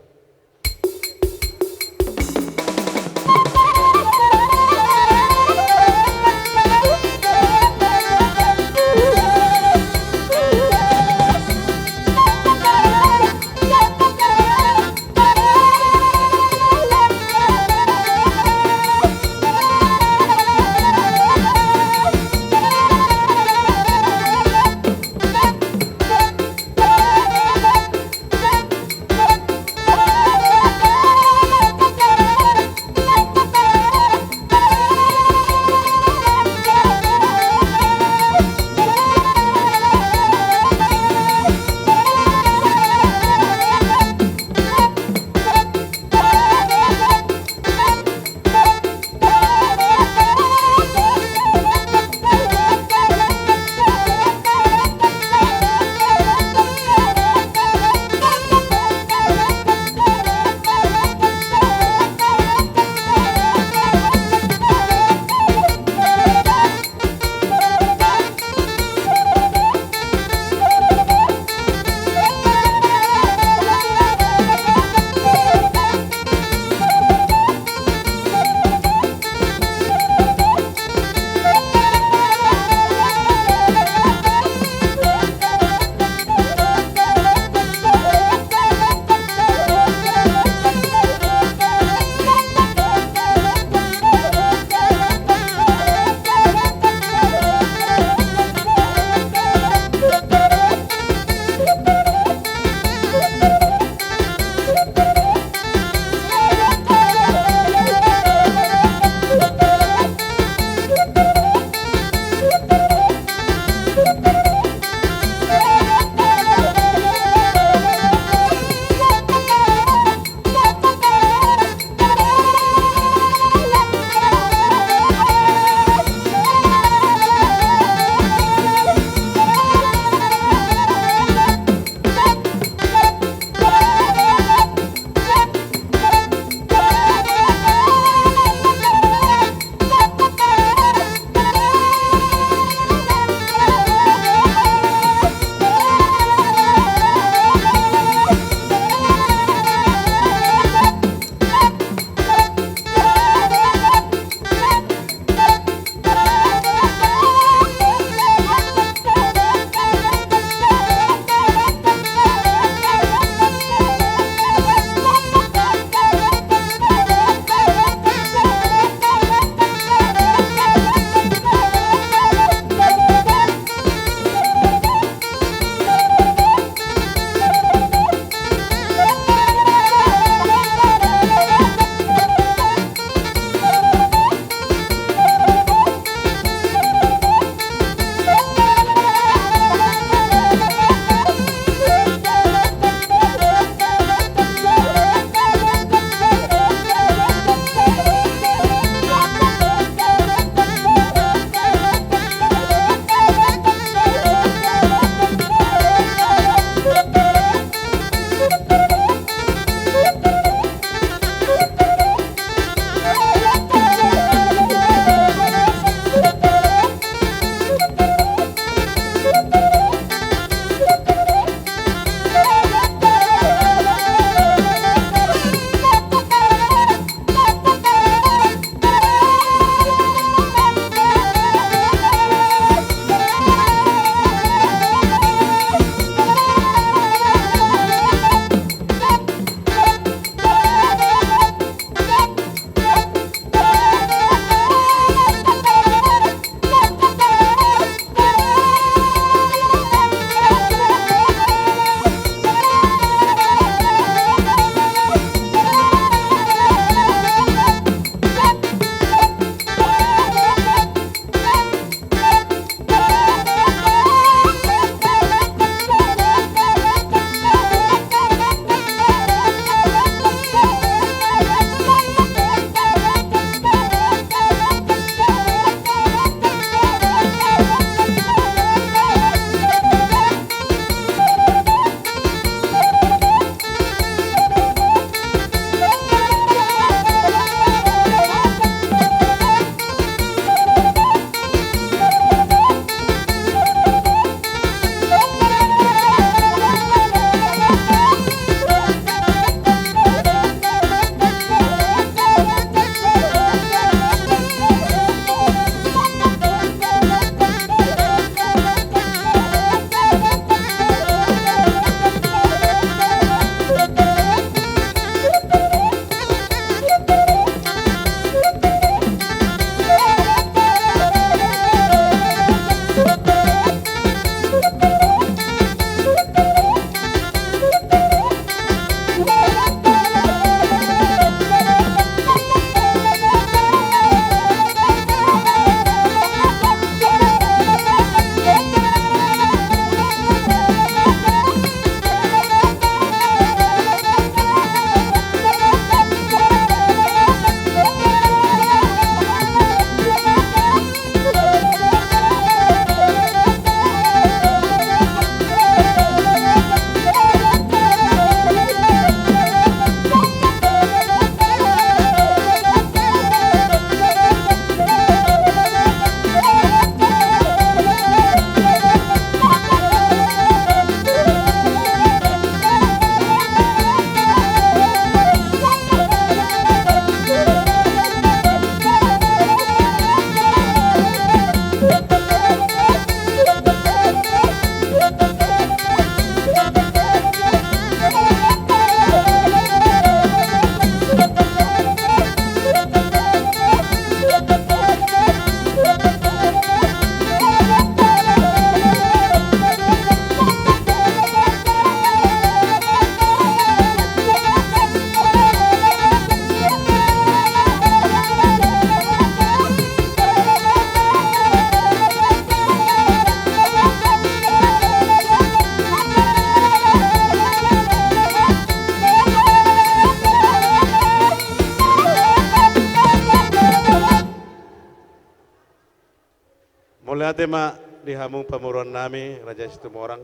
Mauliate ma di hamu pamoruon nami, Raja Situmorang.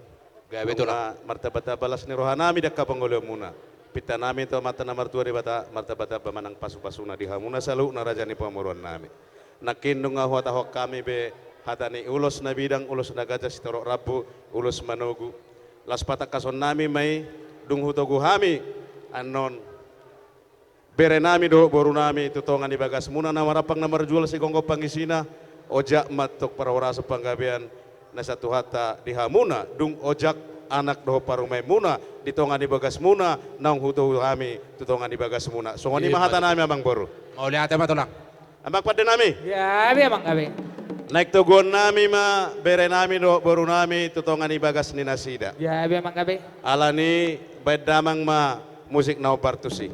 Gabe, Tulang. Martamba-tamba las ni roha nami di angka pangoluan muna. Pinta nami tu Amanta na martua Debata, martamba-tamba ma nang pasu-pasuna di hamuna saluhutna raja ni pamoruon nami. Nangkin nunga huhatahon hami be hata ni ulos na bidang, ulos na ganjang, sitorop rambu, ulos manogu. Laos patangkason nami ma i, dung hutogu hami annon bere nami dohot boru nami tu tonga ni bagasmuna, na marampang na marjual sigomgom pangisina, ojak ma tong parhorasan panggabean na sian Tuhanta di hamuna, dung ojak anak dohot parumaenmuna di tonga ni bagasmuna, naung hutogu hami tu tonga ni bagasmuna. Songon i ma hata nami, Amangboru. Mauliate ma, Tulang. Amang pande nami. Gabe, Amang, gabe. Naeng toguon nami ma bere nami dohot boru nami tu tonga ni bagas ni nasida. Gabe, Amang, gabe. Alani i baen damang ma musik na ombar tusi.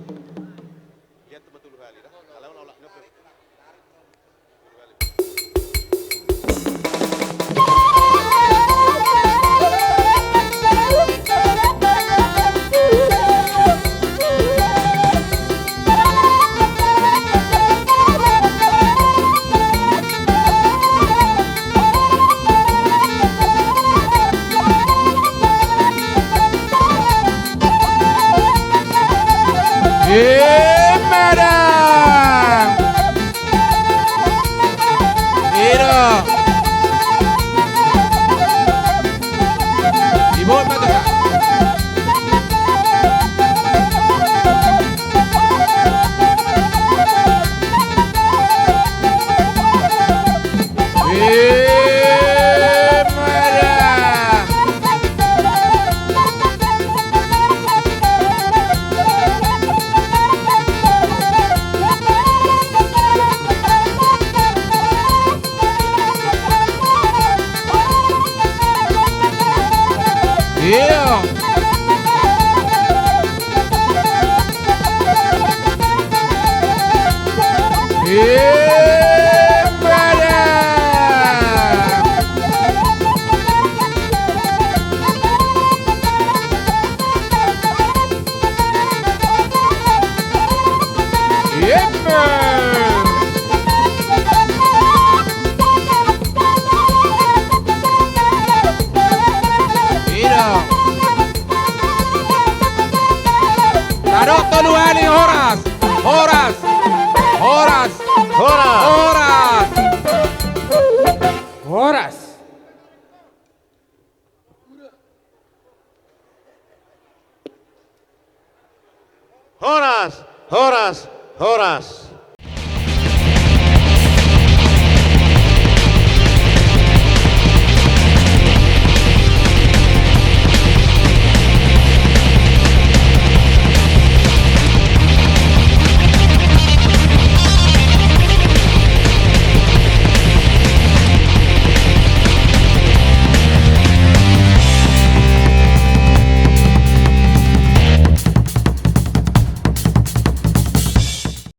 Emma da. Ira. Dibawa ma tengah. Emma da. Ia. Ia, pada. Emma. Ira. Tadok tolu hali, horas. Horas. Horas. Horas. Horas. Horas, horas, horas.